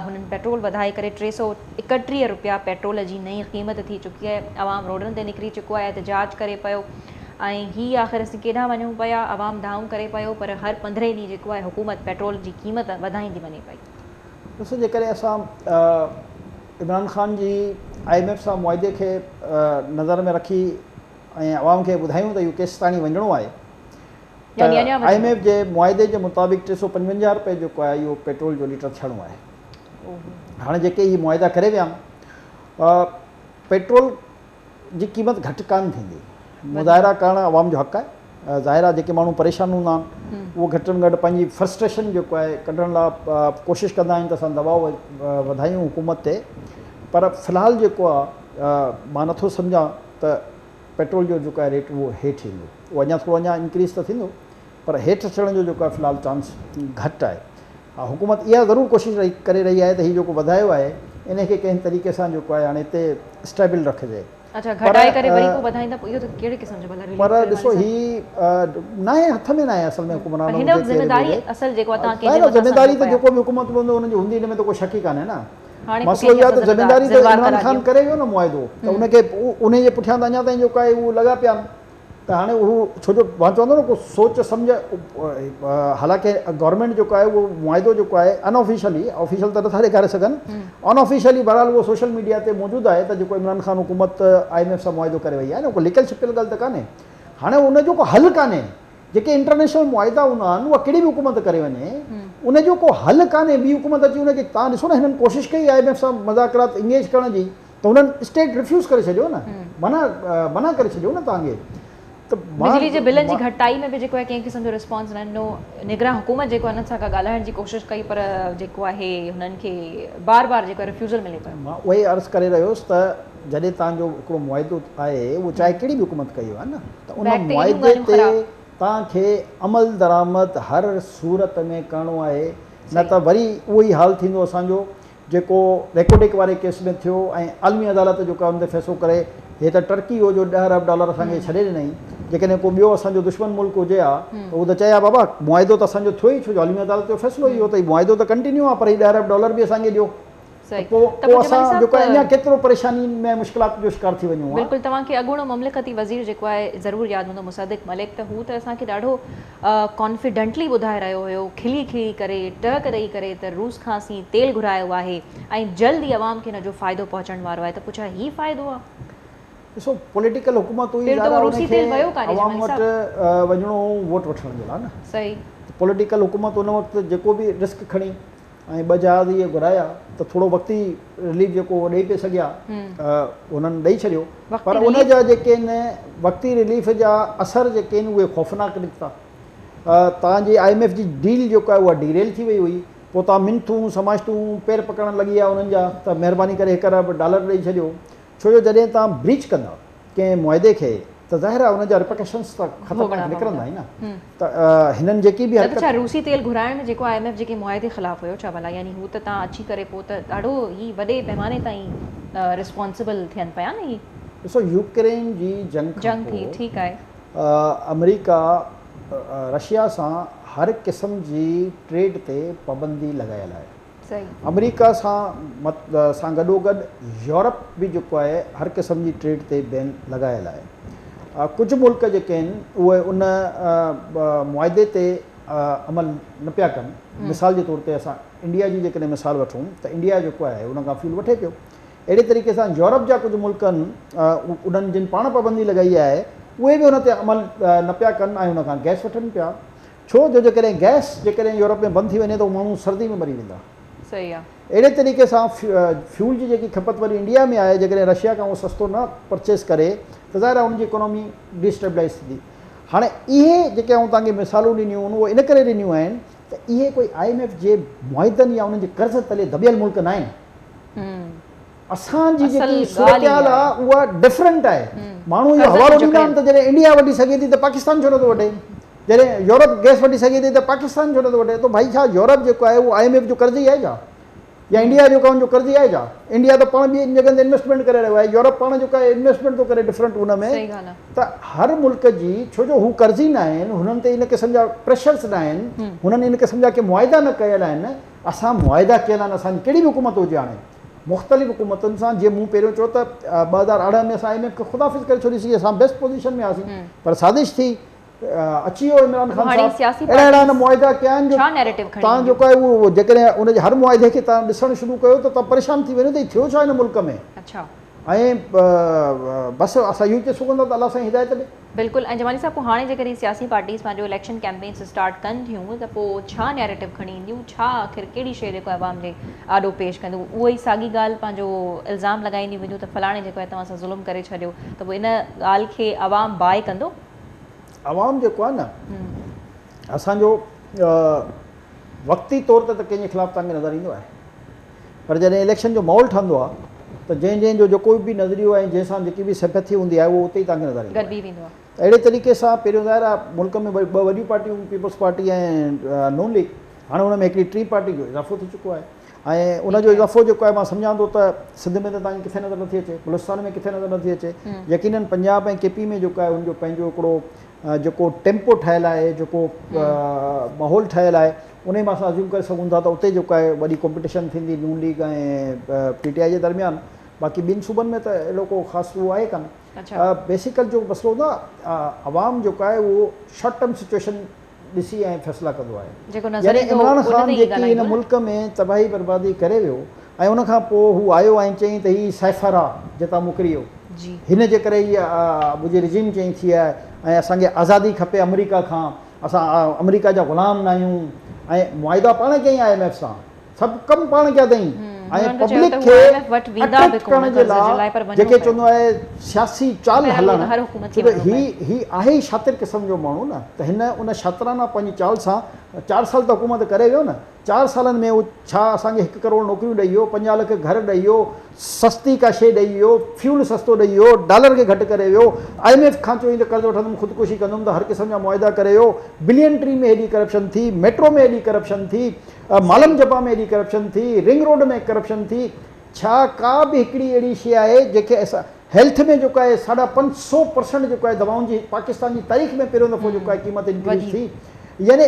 هنن پيٽرول وڌائي ڪري 331 روپيا پيٽرول جي نئين قيمت ٿي چڪي آهي عوام روڊن تي نڪري چڪو آهي احتجاج ڪري پيو ۽ هي آخر اسين ڪيڏانهن وڃون پيا، عوام دانهون ڪري پيو پر هر پندرهين ڏينهن جيڪو آهي حڪومت پيٽرول جي قيمت وڌائيندي وڃي پئي. ڏسو جيڪڏهن اسان عمران خان جي I M F سان معاهدي کي نظر ۾ رکي ۽ عوام کي ٻڌايون ته اهو ڪيستاڻي وڃڻو آهي ته I M F جي معاهدي جي مطابق 355 رپئي جيڪو آهي اهو پيٽرول جو ليٽر ٿيڻو آهي. هاڻي جيڪي هي معاهدا ڪري ويا آهن پيٽرول جي قيمت گهٽ ڪانه ٿيندي. مظاهرا ڪرڻ عوام جو حق آهي. ظاهر آهي جيڪي ماڻهو پريشان هوندا آهن اهو گهٽ ۾ گهٽ پنهنجي فرسٽريشن جيڪو آهي ڪڍڻ لاء ڪوشش ڪندا آهن ته اسان دٻاء وڌايون حڪومت تي پر في الحال جيڪو آهي مان نٿو سمجهان ته پيٽرول جو جيڪو آهي ريٽ اهو هيٺ ايندو. اهو اڃا ٿورو اڃا انڪريز ته ٿيندو پر هيٺ اچڻ جو جيڪو آهي في الحال چانس گهٽ آهي. ها حڪومت اها ضرور ڪوشش ڪري رهي آهي ته هي جيڪو وڌايو آهي ان کي ڪنهن طريقي سان جيڪو آهي هاڻي هتي اسٽيبل رکجي. اڇا گهٽائي ڪري وري پوء وڌائيندا پوء اهو ته ڪهڙي قسم جو ڀلا رليف پر ڏسو هي ناهي هٿ ۾ ناهي اصل ۾ حڪمرانن هن وقت ذميداري اصل جيڪو آهي توهان ڪنهن جي مٿان ذميداري ته جيڪو به حڪومت ۾ هوندو ان جي هوندي ان ۾ ته ڪو شڪ ئي ڪانهي نه مسئلو اهو آهي ته ذميداري ته عمران خان ڪري ويو نه معاهدو ته ان کي ان جي پٺيان ته اڃا تائين جيڪو آهي اهو لڳا پيا آهن ته هاڻي هو ڇو جو مان چوندو نه ڪو سوچ سمجهه حالانڪه گورنمينٽ جيڪو آهي اهو معاهدو جيڪو آهي ان آفيشلي آفيشل ته نٿا ڏيکاري سگهن ان آفيشلي بهرحال اهو سوشل ميڊيا تي موجود آهي ته جيڪو عمران خان حڪومت I M F سان معاهدو ڪري وئي آهي نه ڪو لڪل ڇپيل ڳالهه ته ڪانهي هاڻي ان جو ڪو حل ڪانهي جيڪي انٽرنيشنل معاهدا هوندا آهن اها ڪهڙي به حڪومت ڪري وڃي ان جو ڪو حل ڪانهي ٻي حڪومت اچي ان کي تان ڏسو نه هنن ڪوشش ڪئي I M F سان مذاڪرات انگيج ڪرڻ جي ته هنن اسٽيٽ ريفيوز ڪري ڇڏيو نه منع منع ڪري ڇڏيو نه توهان کي ته بجلي جي بلن جي گهٽتائي ۾ به جيڪو آهي ڪنهن قسم جو رسپانس نه ڏنو نگران حڪومت جيڪو هنن سان ڳالهائڻ جي ڪوشش ڪئي پر جيڪو آهي هنن کي بار بار جيڪو ريفيوزل ملي پيو. مان اهو ئي عرض ڪري رهيو هوس ته جڏهن توهان جو هڪڙو معاهدو آهي اهو چاهي ڪهڙي به حڪومت ڪئي آهي نه ته ان معاهدي تي توهان کي عمل درآمد هر صورت ۾ ڪرڻو آهي نه ته وري اهو ئي حال ٿيندو اسان جو جيڪو ريڪوڊڪ واري ڪيس ۾ ٿيو ۽ عالمي عدالت جيڪا ان تي فيصلو ڪري هي ته ٽرڪي هو جو 10 ارب ڊالر اسان کي ڇڏي ڏنائين جيڪڏهن ڪو ٻيو اسان جو دشمن ملڪ هجي ها ته هو ته چئي ها بابا معاهدو ته اسان جو ٿيو ئي ڇو جو عالمي عدالت جو فيصلو ئي هو ته هي معاهدو ته ڪنٽينيو آهي پر هي 10 ارب ڊالر به اسان کي ڏيو ته پوء پوء اسان جيڪو آهي اڃا ڪيترو پريشانين ۾ مشڪلات جو شڪار ٿي وڃون ها. بلڪل توهان کي اڳوڻو مملڪتي وزير جيڪو آهي ضرور ياد هوندو مصدق ملڪ ته هو ته اسان کي ڏاڍو ڪانفيڊنٽلي ٻڌائي رهيو هيو کلي کلي ڪري ٽهڪ ڏئي ڪري ته روس کان اسين تيل گهرايو آهي ۽ جلد ئي عوام کي ان جو فائدو پهچڻ وارو آهي ته پوء ڇا هي فائدو آهي؟ ڏسو پوليٽيڪل حڪومت هئي ظاهر آهي ان کي عوام وٽ وڃڻو هو ووٽ وٺڻ جي لاء نه صحيح پوليٽيڪل حڪومت ان وقت جيڪو به رسڪ کڻي ۽ ٻه جهاز اهي گهرايا ته ٿورو وقتي رليف جيڪو ڏئي پئي سگهيا انهن ڏئي ڇڏيو پر ان جا جيڪي آهن وقتي رليف جا اثر جيڪي آهن اهي خوفناڪ نڪتا. تان جي I M F جي ڊيل جيڪا آهي اها ڊيريل ٿي وئي هئي پوء تان منٿون سماجتون پير پڪڙڻ لڳي ويا انهن جا ته مهرباني ڪري هڪ ارب ڊالر ڏئي ڇڏيو ڇو جو جڏهن تان بريچ ڪندا ڪنهن معاهدي کي ته ظاهر آهي ان جا ريپرڪشنز ته خطرناڪ نڪرندا ئي نه ته هنن جيڪي به حرڪت. ڇا روسي تيل گهرائڻ ۾ جيڪو I M F جيڪي معاهدي خلاف هيو ڇا ڀلا يعني هو ته تان اچي ڪري پوء ته ڏاڍو هي وڏي پيماني تائين ريسپانسبل ٿين پيا نه هي. ڏسو يوڪرين جي جنگ کان پوء ٺيڪ آهي. آمريڪا رشيا سان هر قسم جي ٽريڊ تي پابندي لڳايل آهي. آمريڪا سان سان گڏوگڏ يورپ به جيڪو آهي هر قسم جي ٽريڊ تي بين لڳايل آهي. ڪجهه ملڪ جيڪي آهن اهي ان معاهدي تي عمل نه پيا ڪن. مثال جي طور تي اسان انڊيا جي جيڪڏهن مثال وٺون ته انڊيا جيڪو آهي ان کان فيول وٺي پيو. اهڙي طريقي سان يورپ جا ڪجهه ملڪ آهن انهن جن پاڻ پابندي لڳائي آهي اهي به ان تي عمل نه پيا ڪن ۽ ان کان گئس وٺن پيا. ڇو جو جيڪڏهن گئس جيڪڏهن يورپ ۾ بند ٿي وڃي ته ماڻهو سردي ۾ مري ويندا. صحيح آ. اهڙي طريقي سان فيول جي جيڪي کپت وري انڊيا ۾ آهي جيڪڏهن رشيا کان اهو سستو نه پرچيز ڪري ته ته ظاهر آهي ان جي اڪانامي ڊي اسٽيبلائز ٿيندي. هاڻي اهي جيڪي آئون توهان کي مثالون ڏنيون آهن اهي ان ڪري ڏنيون آهن ته اهي ڪوئي I M F جي معاهدن يا انهن جي قرض تلي دٻيل ملڪ نه آهن. اسان جي جيڪي صورتحال آهي اها ڊفرنٽ آهي. ماڻهو اهو حوالو ڏيندا آهن ته جڏهن انڊيا وٺي سگهي ٿي ته پاڪستان ڇو نٿو وٺي، جڏهن يورپ گئس وٺي سگهي ٿي ته پاڪستان ڇو نٿو وٺي. ته ڀائي ڇا يورپ جيڪو آهي اهو I M F جو قرضي آهي ڇا؟ يا انڊيا جيڪو آهي ان جو قرضي آهي ڇا؟ انڊيا ته پاڻ ٻين جڳهن تي انويسٽمينٽ ڪري رهيو آهي، يورپ پاڻ جيڪو آهي انويسٽمينٽ ٿو ڪري ڊفرنٽ ان ۾ ته هر ملڪ جي ڇو جو هو قرضي نه آهن، هنن تي ان قسم جا پريشرز نه آهن، هنن ان قسم جا ڪي معاهدا نه ڪيل آهن، اسان معاهدا ڪيل آهن، اسان جي ڪهڙي به حڪومت هجي هاڻي مختلف حڪومتن سان جيئن مون پهريون چيو ته 2018 ۾ اسان I M F کي خدا حافظ ڪري ڇڏيسين، اسان بيسٽ پوزيشن ۾ هئاسين پر سازش ٿي اچي ويو عمران خان صاحب اهڙا اهڙا هن معاهدا ڪيا آهن جو توهان جيڪو آهي اهو جيڪڏهن ان جي هر معاهدي کي توهان ڏسڻ شروع ڪيو ته توهان پريشان ٿي وڃو ته هي ٿيو ڇا هن ملڪ ۾ ۽ بس اسان اهو ئي چئي سگهندا ته الله سائين هدايت ڏي. بلڪل ۽ جمالي صاحب پوء هاڻي جيڪڏهن سياسي پارٽيز پنهنجو اليڪشن ڪيمپينس اسٽارٽ ڪن ٿيون ته پوء ڇا نيريٽو کڻي اينديون ڇا آخر ڪهڙي شيء جيڪو عوام جي آڏو پيش ڪنديون اهو ئي ساڳي ڳالهه پنهنجو الزام لڳائينديون وينديون ته فلاڻي جيڪو آهي توهان سان ظلم ڪري ڇڏيو ته پوء ان ڳالهه کي عوام باء ڪندو؟ عوام جيڪو آهي نه اسان جو وقتي طور تي ته ڪنهن جي خلاف توهان کي نظر ايندو آهي پر جڏهن اليڪشن جو ماحول ٺهندو آهي ته جنهن جنهن جو جيڪو به نظريو ۽ جنهن سان جيڪي به سيمپٿي هوندي آهي اهو اتي ئي توهان کي نظر ايندو آهي. اهڙي طريقي سان پهريون ظاهر آهي ملڪ ۾ ٻه وڏيون پارٽيون پيپلز پارٽي ۽ نون ليگ هاڻي ان ۾ هڪڙي ٽين پارٽي جو اضافو ٿي چڪو آهي ۽ ان جو اضافو جيڪو آهي مان سمجهان ٿو ته سنڌ ۾ ته توهان کي ڪٿي نظر نٿي اچي، بلوچستان ۾ ڪٿي نظر نٿي اچي، يقينن پنجاب ۽ ڪي پي ۾ جيڪو آهي ان جو پنهنجو هڪڙو جيڪو ٽيمپو ٺهيل آهي جيڪو ماحول ٺهيل آهي انهي مان اسان ازيوم ڪري سگهون ٿا ته اتي جيڪو آهي وڏي ڪمپٽيشن ٿيندي نون ليگ ۽ پي ٽي آء جي درميان باقي ٻين صوبن ۾ ته اهڙو ڪو خاص اهو آهي ڪانه. بيسيڪل جو مسئلو هوندو آهي عوام جيڪو آهي اهو شارٽ ٽرم سچوئيشن ڏسي ۽ فيصلا ڪندو آهي. يعني عمران خان جيڪي هن ملڪ ۾ تباهي بربادي ڪري ويو ۽ ان کان پوء هو آيو ۽ چيائين ته هي سائفر آ جتان مڪري ويو هن جي ڪري هي منهنجي رجيم چينج ٿي آهي ۽ اسان کي آزادي کپي آمريڪا کان اسان آمريڪا جا غلام ناهيون ۽ معاهدا پاڻ ڪيائين I M F سان سڀ ڪم پاڻ ڪيا اٿئين ۽ پبلڪ کي اٽريڪٽ ڪرڻ جي لاء جيڪي چوندو آهي سياسي چال هلڻ ڇو ته هي هي آهي ئي شاطر قسم جو ماڻهو نه ته هن ان شاطرانه پنهنجي چال سان چار سال ته حڪومت ڪري ويو نه چار سالن ۾ هو ڇا اسان کي هڪ ڪروڙ نوڪريون ڏئي ويو 50 لک گهر ڏئي ويو سستي ڪا شيء ڏئي ويو فيول سستو ڏئي ويو ڊالر کي گهٽ ڪري ويو I M F کان چوين ته قرض وٺندم خودڪشي ڪندم ته هر قسم جا معاهدا ڪري ويو بلين ٽري ۾ هيڏي ڪرپشن ٿي ميٽرو ۾ هيڏي ڪرپشن ٿي مالم جبا ۾ ايڏي ڪرپشن ٿي، رنگ روڊ ۾ ڪرپشن ٿي، ڇا ڪا به هڪڙي اهڙي شيء آهي جنهن کي اسان هيلٿ ۾ جيڪو آهي ساڍا 500 پرسنٽ جيڪو آهي دوائن جي پاڪستان جي تاريخ ۾ پهريون دفعو جيڪو آهي قيمت انڪريز ٿي يعني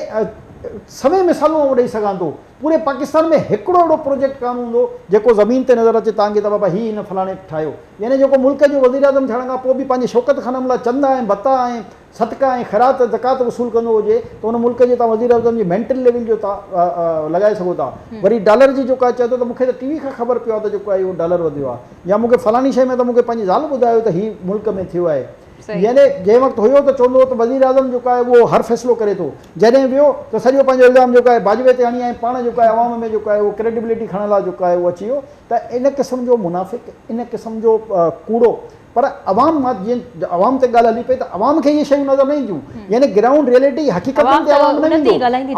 سوين مثالون آئون ڏئي سگهان ٿو پوري پاڪستان ۾ هڪڙو اهڙو پروجيڪٽ ڪانه هوندو جيڪو زمين تي نظر اچي توهان کي ته بابا هي هن فلاڻي ٺاهيو يعني جيڪو ملڪ جو وزيراعظم ٿيڻ کان پوء به پنهنجي شوڪت خانم لاء چندا ۽ ڀتا ۽ صدقا ۽ خيرات ۽ زڪوات وصول ڪندو هجي ته ان ملڪ جي توهان وزيراعظم جي مينٽل ليول جو توهان لڳائي سگهو ٿا. وري ڊالر جي جيڪو آهي چئي ٿو ته مون کي ته ٽي وي کان خبر پيو آهي ته جيڪو آهي اهو ڊالر وڌيو آهي يا مون کي فلاڻي شيء ۾ ته مون کي پنهنجي زال ٻڌايو ته هي ملڪ ۾ ٿيو آهي. يعني جنهن وقت هيو ته چوندو هو ته وزيراعظم جيڪو آهي اهو هر فيصلو ڪري ٿو. جڏهن ويو ته سڄو پنهنجو الزام جيڪو آهي باجوي تي هڻي ۽ پاڻ جيڪو آهي عوام ۾ جيڪو آهي اهو ڪريڊبلٽي کڻڻ لاء جيڪو آهي اهو اچي ويو ته ان قسم جو منافق ان قسم جو ڪوڙو پر عوام مان جيئن عوام تي ڳالهه هلي پئي ته عوام کي اهي شيون نظر نه اينديون يعني گرائونڊ ريئلٽي حقيقتن تي عوام نه ويندو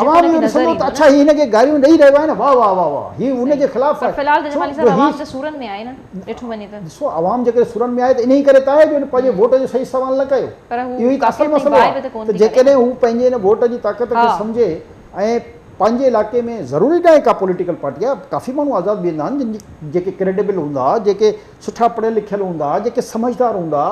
عوام اهو ڏسندو ته اڇا هي هن کي گاريون ڏئي رهيو آهي نه واه واه واه واه هي ان جي خلاف آهي ڏسو عوام جيڪڏهن سورن ۾ آهي ته انهي ڪري ته آهي جو هن پنهنجي ووٽ جو صحيح استعمال نه ڪيو اهو ئي ته اصل مسئلو آهي ته جيڪڏهن هو پنهنجي ان ووٽ جي طاقت کي سمجهي ۽ پنهنجي علائقي ۾ ضروري ناهي ڪا پوليٽيڪل پارٽي آهي ڪافي ماڻهو آزاد بيهندا آهن جن جي جيڪي ڪريڊيبل هوندا جيڪي سٺا پڙهيل لکيل هوندا جيڪي سمجهدار هوندا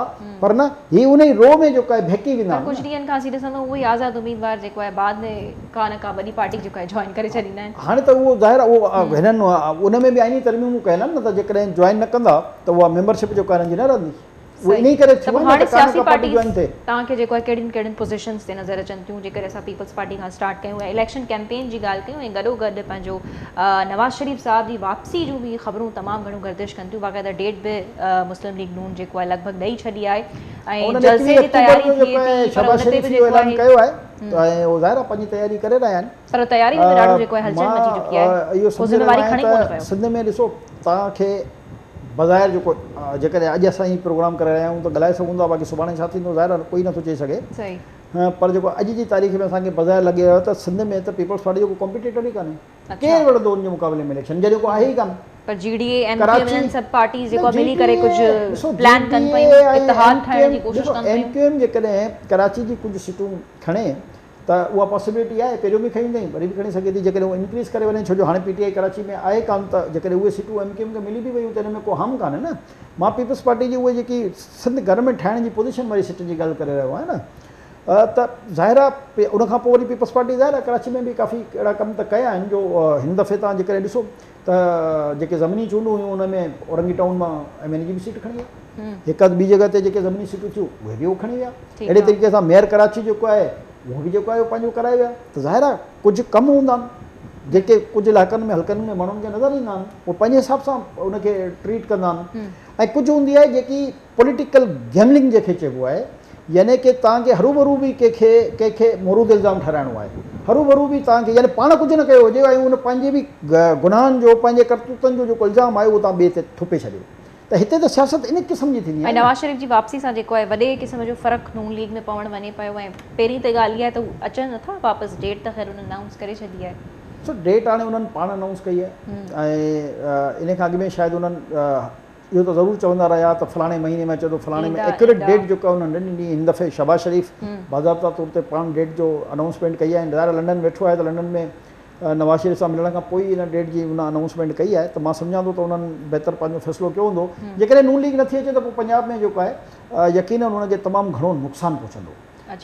پر نه هي انهي رو ۾ جيڪو آهي بهڪي ويندا آهن. پر ڪجهه ڏينهن کان اسين ڏسندو اهو ئي آزاد اميدوار جيڪو آهي بعد ۾ ڪا نه ڪا وڏي پارٽي جيڪو آهي جوائن ڪري ڇڏيندا آهن. هاڻي ته اهو ظاهر آهي اهو هنن ان ۾ به آئيني ترميمون ڪيل آهن نه ته جيڪڏهن جوائن نه ڪندا ته اها ميمبرشپ جيڪو آهي هنن جي نه رهندي. اهو انهي ڪري ٿيو آهي نه ته ڪا نه ڪا پارٽي جوائن ٿئي. توهان کي جيڪو آهي ڪهڙين ڪهڙين پوزيشنز تي نظر اچن ٿيون جيڪڏهن اسان پيپلز پارٽي کان اسٽارٽ ڪيون ۽ اليڪشن ڪيمپين جي ڳالهه ڪيون ۽ گڏو گڏ پنهنجو نواز شريف صاحب جي واپسي جون به خبرون تمام گهڻيون گردش ڪن ٿيون باقاعده ڊيٽ به مسلم ليگ نون جيڪو آهي لڳ ڀڳ ڏئي ڇڏي آهي ۽ جلسي جي تياري ٿئي ٿي پر ان تي به جيڪو آهي پر تياري ۾ به ڏاڍو جيڪو آهي هلچل مچي چڪي آهي ڪو ذميواري کڻي ڪونه پيو. سنڌ ۾ ڏسو توهان کي بظاهر جيڪو جيڪڏهن اڄ اسان هي پروگرام ڪري رهيا آهيون ته ڳالهائي سگهون ٿا باقي سڀاڻي ڇا ٿيندو ظاهر آهي ڪوئي نٿو چئي سگهي پر جيڪو اڄ جي تاريخ ۾ اسان کي بظاهر لڳي رهيو ته سنڌ ۾ ته پيپلز پارٽي جو ڪو ڪمپيٽيٽر ئي ڪانهي. ڪير وڙهندو ان جي مقابلي ۾ اليڪشن جڏهن ڪو آهي ئي ڪانه. پر جي ڊي اي ايم ڪيو ايم انهن سڀ پارٽيز جيڪو ملي ڪري ڪجهه پلان ڪن پيون اتحاد ٺاهڻ جي ڪوشش ڪن پيون. ايم ڪيو ايم جيڪڏهن ڪراچي جي ڪجهه سيٽون کڻي ته اها پاسيبلٽي آهي پهريون به کنيون اٿئي وري به کڻي سگهي ٿي جيڪڏهن هو انڪريز ڪري وڃي ڇو جو هاڻي پي ٽي آء ڪراچي ۾ آهي ڪانه ته جيڪڏهن اهي سيٽون ايم ڪيو ايم کي ملي به ويون ته ان ۾ ڪو هارم ڪانهي نه مان پيپلز پارٽي جي اهي جيڪي سنڌ گهر ۾ ٺاهڻ جي پوزيشن واري سيٽن جي ڳالهه ڪري رهيو آهيان نه ته ظاهر آهي ان کان پوء وري پيپلز پارٽي ظاهر آهي ڪراچي ۾ به ڪافي اهڙا ڪم ته ڪيا آهن جو هن دفعي توهان جيڪڏهن ڏسو ته جيڪي ضمني چونڊون هيون ان ۾ اورنگي ٽائون مان ايم اين اي جي به سيٽ کڻي ويا هڪ اڌ ٻي جڳهه تي جيڪي ضمني سيٽون ٿيون اهي به هو کڻي ويا اهڙي طريقي سان ميئر ڪراچي جيڪو آهي اهو به جيڪو آهي پنهنجو ڪرائي ويا ته ظاهر آهي ڪجهه ڪم هوندا آهن جيڪي ڪجهه علائقن ۾ حلقن ۾ ماڻهن کي نظر ايندا آهن اهي پنهنجي حساب سان ان کي ٽريٽ ڪندا آهن ۽ ڪجهه هوندي آهي جيڪي پوليٽيڪل گيملنگ جنهن کي چئبو آهي يعني ڪي توهان کي هروڀرو به ڪنهن کي ڪنهن کي مورود الزام ٺهرائڻو آهي هروڀرو به توهان کي يعني پاڻ ڪجهه نه ڪيو هجي ۽ ان پنهنجي به گناهن جو پنهنجي ڪرتوتن جو جيڪو الزام آهي اهو توهان ٻئي تي ٿڦي ڇڏيو ته هتي ته سياست ان قسم جي ٿيندي آهي. ۽ نواز شريف جي واپسي سان جيڪو آهي وڏي قسم جو فرق نون ليگ ۾ پوڻ وڃي پيو ۽ پهرين ته ڳالهه اها آهي ته هو اچن نٿا واپس ڊيٽ ته خير انهن انائونس ڪري ڇڏي آهي. سو ڊيٽ هاڻي انهن پاڻ انائونس ڪئي آهي ۽ ان کان اڳ ۾ شايد انهن اهو ته ضرور چوندا رهيا ته فلاڻي مهيني ۾ اچي ٿو فلاڻي ۾ ايڪيوريٽ ڊيٽ جيڪا انهن نه ڏني هن دفعي شهباز شريف باضابطا طور تي پاڻ ڊيٽ جو انائونسمينٽ ڪئي آهي ظاهر لنڊن ويٺو آهي ته لنڊن ۾ نواز شريف سان ملڻ کان پوء ئي ان ڊيٽ جي ان انائونسمينٽ ڪئي آهي ته مان سمجهان ٿو ته انهن بهتر پنهنجو فيصلو ڪيو هوندو جيڪڏهن نون ليگ نٿي اچي ته پوء پنجاب ۾ جيڪو آهي يقينن انهن کي تمام گهڻو نقصان پهچندو.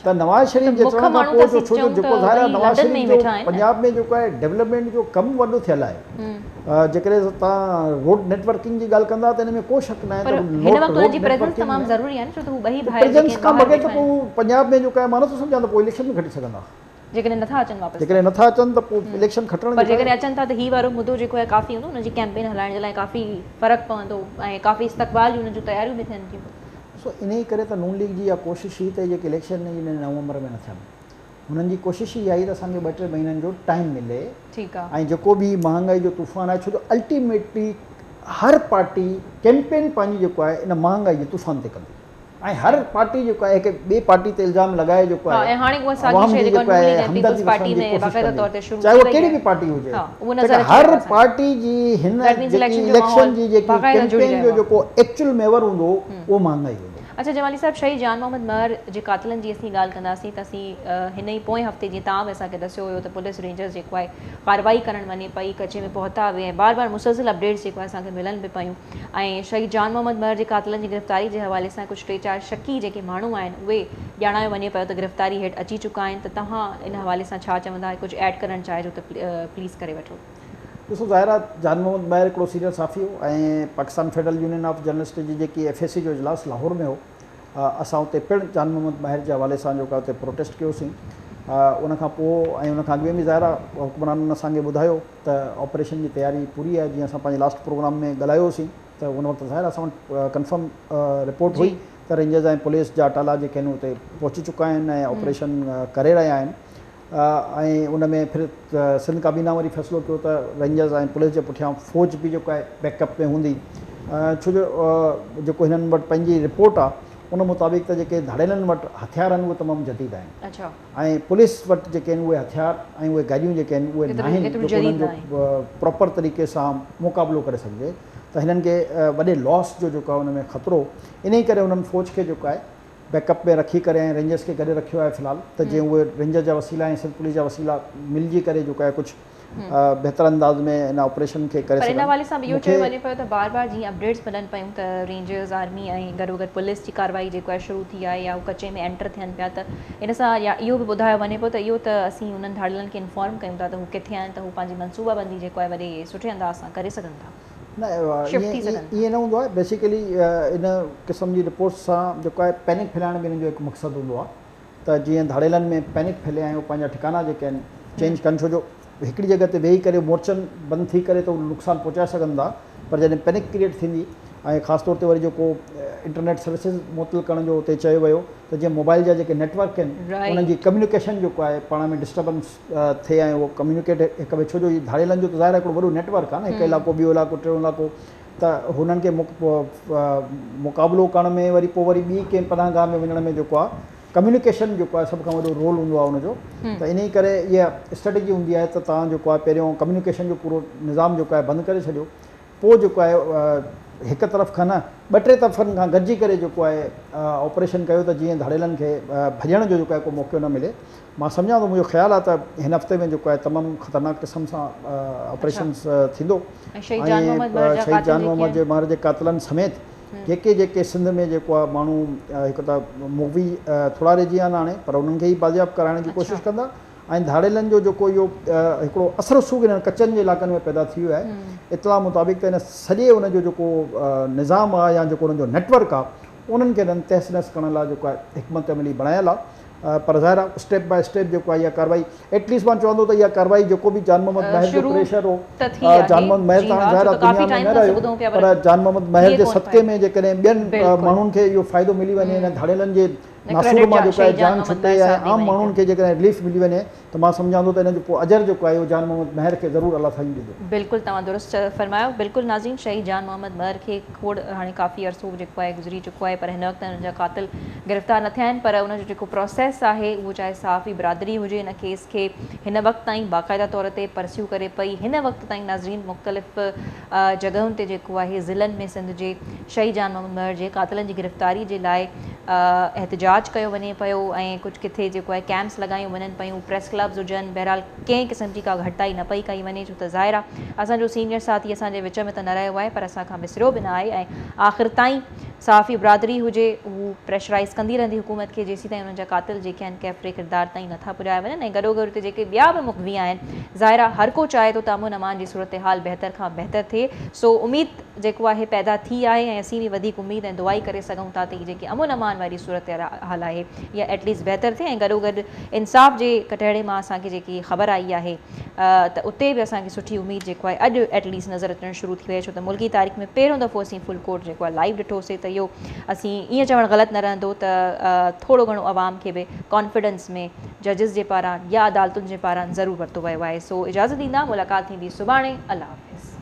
ته نواز شريف جي اچڻ کان پوء جو ڇو جو جيڪو ظاهر آهي نواز شريف جو پنجاب ۾ جيڪو آهي ڊولپمينٽ جو ڪم وڏو ٿيل آهي جيڪڏهن توهان روڊ نيٽورڪنگ جي ڳالهه ڪندا ته ان ۾ ڪو شڪ ناهي ته پريزنس کان بغير ته پوء پنجاب ۾ جيڪو آهي مان نٿو سمجهان ته پوء اليڪشن به کٽي سگهندا. جيڪڏهن نٿا اچن واپس جيڪڏهن نٿا اچن ته پوء اليڪشن کٽڻ پر جيڪڏهن اچن ٿا ته هي وارو مدو جيڪو آهي ڪافي هوندو ان جي ڪيمپين هلائڻ جي لاء ڪافي فرق پوندو ۽ ڪافي استقبال جون انهن جون تياريون به ٿين ٿيون. سو انهيء ڪري ته نون ليگ جي اها ڪوشش هئي ته جيڪي اليڪشن هن نومبر ۾ نه ٿين. هنن جي ڪوشش اها هئي ته اسان کي ٻه ٽي مهينن جو ٽائيم ملي ۽ جيڪو به هي مهانگائي جو طوفان آهي ڇو جو الٽيميٽلي هر پارٽي ڪيمپين پنهنجي جيڪو آهي ان مهانگائي جي طوفان تي ڪندي ۽ هر پارٽي جيڪو آهي هڪ ٻئي پارٽي تي الزام لڳائي جيڪو آهي عوام جي جيڪو آهي همدردي وٺڻ جي ڪوشش ڪندي چاهي اها ڪهڙي به پارٽي هجي هر پارٽي جي هن جيڪي اليڪشن جي جيڪي ڪيمپين جو جيڪو ايڪچوئل محور هوندو اهو مهانگائي هوندو. اڇا جمالي صاحب شهيد جان محمد مهر جي قاتلن جي اسين ڳالهه ڪنداسين ته اسين هن ئي پوئين هفتي جيئن توهان به اسان کي ڏسيو هيو ته پوليس رينجرز جيڪو آهي ڪارروائي ڪرڻ وڃي پئي ڪچي ۾ پهتا به ۽ بار بار مسلسل اپڊيٽس جيڪو آهي اسان کي ملن به پيون ۽ شهيد جان محمد مهر جي قاتلن جي گرفتاري جي حوالي سان ڪجهه ٽي چار شڪي جيڪي ماڻهو آهن اهي ڄاڻايو وڃي پيو ته گرفتاري هيٺ اچي چڪا آهن ته توهان ان حوالي سان ڇا چوندا ۽ ڪجهه ايڊ ڪرڻ چاهجو ته پليز ڪري وٺو. ڏسو ظاهر آهي جان محمد مهر هڪڙو سينيئر صحافي هو ۽ Pakistan federal union of journalist جي جيڪي ايف اي سي جو اجلاس لاهور ۾ هو اسان اتي پڻ جان محمد مهر جي حوالي سان جيڪو اتي پروٽيسٽ ڪيوسين ان کان پوء ۽ ان کان اڳ ۾ به ظاهر آهي حڪمرانن اسان کي ٻڌايو ته آپريشن جي تياري پوري آهي جيئن اسان پنهنجي لاسٽ پروگرام ۾ ڳالهايو هوسين ته ان وقت ظاهر اسان وٽ ڪنفرم رپورٽ هئي ته رينجرز ۽ پوليس جا اٽالا جيڪي آهن اتي پهچي چڪا آهن ۽ آپريشن ڪري رهيا آهن ۽ ان ۾ پھر سنڌ ڪابينا وري فيصلو ڪيو ته رينجرز ۽ پوليس جي پٺيان فوج به جيڪو آهي بيڪ اپ ۾ هوندي ڇو جو جيڪو هنن وٽ پنهنجي رپورٽ آهي ان مطابق ته جيڪي ڌاڙيلن وٽ هٿيار آهن اهي تمام جديد آهن ۽ پوليس وٽ جيڪي آهن اهي هٿيار ۽ اهي گاڏيون جيڪي آهن اهي ناهن جيڪو انهن جو پراپر طريقي سان مقابلو ڪري سگهجي ته هنن کي وڏي لاس جو جيڪو آهي ان ۾ خطرو انهي ڪري انهن فوج کي جيڪو آهي بيڪ اپ ۾ رکي ڪري ۽ رينجرس کي گڏ رکيو آهي في الحال ته جيئن اهي رينجر جا وسيلا ۽ سنڌ پوليس جا وسيلا ملجي ڪري جيڪو آهي ڪجهه بهتر انداز ۾ ان آپريشن کي ڪري پر ان حوالي سان به اهو چيو وڃي پيو ته بار بار جيئن اپڊيٽس ملن پيون ته رينجرز، آرمي ۽ گڏوگڏ پوليس جي ڪارروائي جيڪو آهي شروع ٿي آهي يا هو ڪچي ۾ اينٽر ٿين پيا ته ان سان يا اهو به ٻڌايو وڃي پيو ته اهو ته اسين انهن ڌاڙيلن کي انفارم ڪيون ٿا ته هو ڪٿي آهن ته هو پنهنجي منصوبابندي جيڪو آهي وڏي سٺي انداز سان ڪري سگهن ٿا. نه ائين نه هوندو آهي بيسيڪلي ان قسم جي رپورٽس سان جيڪو آهي پينڪ ڦهلائڻ به انهن جو هڪ مقصد هوندو آهي. ته جيئن ڌاڙيلن ۾ پينڪ ڦهلي ۽ هو پنهنجا ٺڪانا جيڪي آهن چينج ڪن ڇو جو هڪڙي جڳهه تي ويهي ڪري مورچن بند ٿي ڪري ته هو نقصان پهچائي سگهن ٿا پر جڏهن پينڪ ڪريئيٽ ٿيندي ۽ خاص طور تي وري جيڪو انٽرنيٽ سروسز معطل ڪرڻ جو اتي چيو ويو ته جيئن موبائل جا جيڪي نيٽورڪ آهن انهن جي ڪميونيڪيشن جيڪو آهي پاڻ ۾ ڊسٽربنس ٿئي ۽ اهو ڪميونيڪيٽ هڪ ٻئي ڇو جو هي ڌاڙيلن جو ته ظاهر آهي هڪڙو وڏو نيٽورڪ آهي نه هڪ علائقو ٻيو علائقو ٽيون علائقو ته هنن کي مقابلو ڪرڻ ۾ وري پوء وري ٻي ڪنهن پناهگاهه ۾ وڃڻ ۾ جيڪو آهي ڪميونيڪيشن جيڪو آهي سڀ کان وڏو رول هوندو آهي ان جو ته انهي ڪري اها اسٽريٽجي هوندي آهي ته توهان جيڪو آهي پهريون ڪميونيڪيشن جو پورو نظام جيڪو آهي بند ڪري ڇڏيو پوء جيڪو آهي هڪ طرف کان نه ٻه ٽي طرفن کان گڏجي ڪري جيڪو آهي آپريشن ڪيو ته جيئن ڌاڙيلن کي ڀڄڻ جو جيڪو آهي ڪو موقعو نه ملي. مان سمجهان ٿو منهنجو خيال آهي ته هن هفتي ۾ جيڪو آهي تمام خطرناڪ قسم سان آپريشنس ٿيندو ۽ شهيد جان محمد مهر جا شهيد قاتل جان جيڪي محمد آهن. مهر جي قاتلن سميت جيڪي جيڪي سنڌ ۾ جيڪو آهي ماڻهو هڪ ته مغوي ٿورا رهجي ويا آهن هاڻي پر انهن کي ئي بازياب ڪرائڻ جي ڪوشش ڪندا ۽ ڌاڙيلن جو جيڪو اهو هڪڙو اثر رسوخ انهن ڪچن جي علائقن ۾ پيدا ٿي ويو آهي اطلاع مطابق ته ان سڄي ان جو جيڪو نظام آهي يا جيڪو انهن جو نيٽ ورڪ آهي انهن کي انهن تهس نهس ڪرڻ لاء جيڪو آهي حڪمت عملي بڻايل آهي پر ظاهر آهي اسٽيپ باء اسٽيپ جيڪو آهي اها ڪارروائي ايٽ ليسٽ مان چوندو ته اها ڪارروائي جيڪو به جان محمد مهر جو پريشر هو جان محمد مهر ته هاڻي ظاهر آهي دنيا ۾ نه رهيو پر جان محمد مهر جي صدقي ۾ جيڪڏهن ٻين ماڻهن کي اهو فائدو ملي وڃي انهن ڌاڙيلن جي ناسور مان جيڪو آهي جان ڇٽي ۽ عام ماڻهن کي جيڪڏهن رليف ملي وڃي ته مان سمجهان ٿو ته ان جو پوء اجر جيڪو آهي اهو جان محمد مهر کي ضرور الله سائين ڏيندو. بلڪل توهان درست فرمايو. بلڪل ناظرين شهيد جان محمد مهر کي کوڙ هاڻي ڪافي عرصو جيڪو آهي گذري چڪو آهي پر هن وقت ان جا قاتل گرفتار نه ٿيا آهن پر ان جو جيڪو پروسيس آهي اهو چاهي صحافي برادري هجي ان ڪيس کي هن وقت تائين باقاعده طور تي پرسيو ڪري پئي هن وقت تائين ناظرين مختلف جڳهن تي جيڪو آهي ضلعن ۾ سنڌ جي شهيد جان محمد مهر جي قاتلن جي گرفتاري جي لاء احتجاج ڪيو وڃي پيو ۽ ڪجهه ڪٿي جيڪو آهي ڪيمپس لڳايون وڃن پيون پريس ڪلبز هجن بهرحال ڪنهن قسم جي ڪا گهٽتائي نه پئي ڪئي وڃي ڇو ته ظاهر آهي اسان جو سينيئر ساٿي اسان جي وچ ۾ ته نه رهيو آهي پر اسان کان وسريو به نه آهي ۽ آخر تائين صحافي برادري هجي هو پريشرائيز ڪندي رهندي حڪومت کي جيسيتائين انهن جا قاتل جيڪي آهن ڪيفري ڪردار تائين نٿا پڄايا وڃن ۽ گڏوگڏ اتي جيڪي ٻيا به مغوي آهن ظاهر آهي هر ڪو چاهي ٿو ته امن امان جي صورتحال بهتر کان بهتر ٿئي سو اميد جيڪو آهي پيدا ٿي آهي ۽ اسين به وڌيڪ اميد ۽ دعا ئي ڪري سگهون ٿا ته هي جيڪي امن امان واري صورتحال آهي اها ايٽ ليسٽ بهتر ٿئي ۽ گڏوگڏ انصاف جي ڪٽهڙي مان اسان کي جيڪي خبر آئي آهي ته اتي به اسان کي سٺي اميد جيڪو آهي اڄ ايٽ ليسٽ نظر اچڻ شروع ٿي وئي ڇو ته ملڪي تاريخ ۾ پهريون دفعو اسين فل ڪورٽ جيڪو آهي لائيو ڏٺوسي ته اهو اسين ائين چوڻ غلط نه رهندو ته ٿورو گهڻو عوام کي به ڪانفيڊنس ۾ ججز جي پاران يا عدالتن جي پاران ضرور ورتو ويو آهي سو اجازت ڏيندا ملاقات ٿيندي سڀاڻي الله حافظ.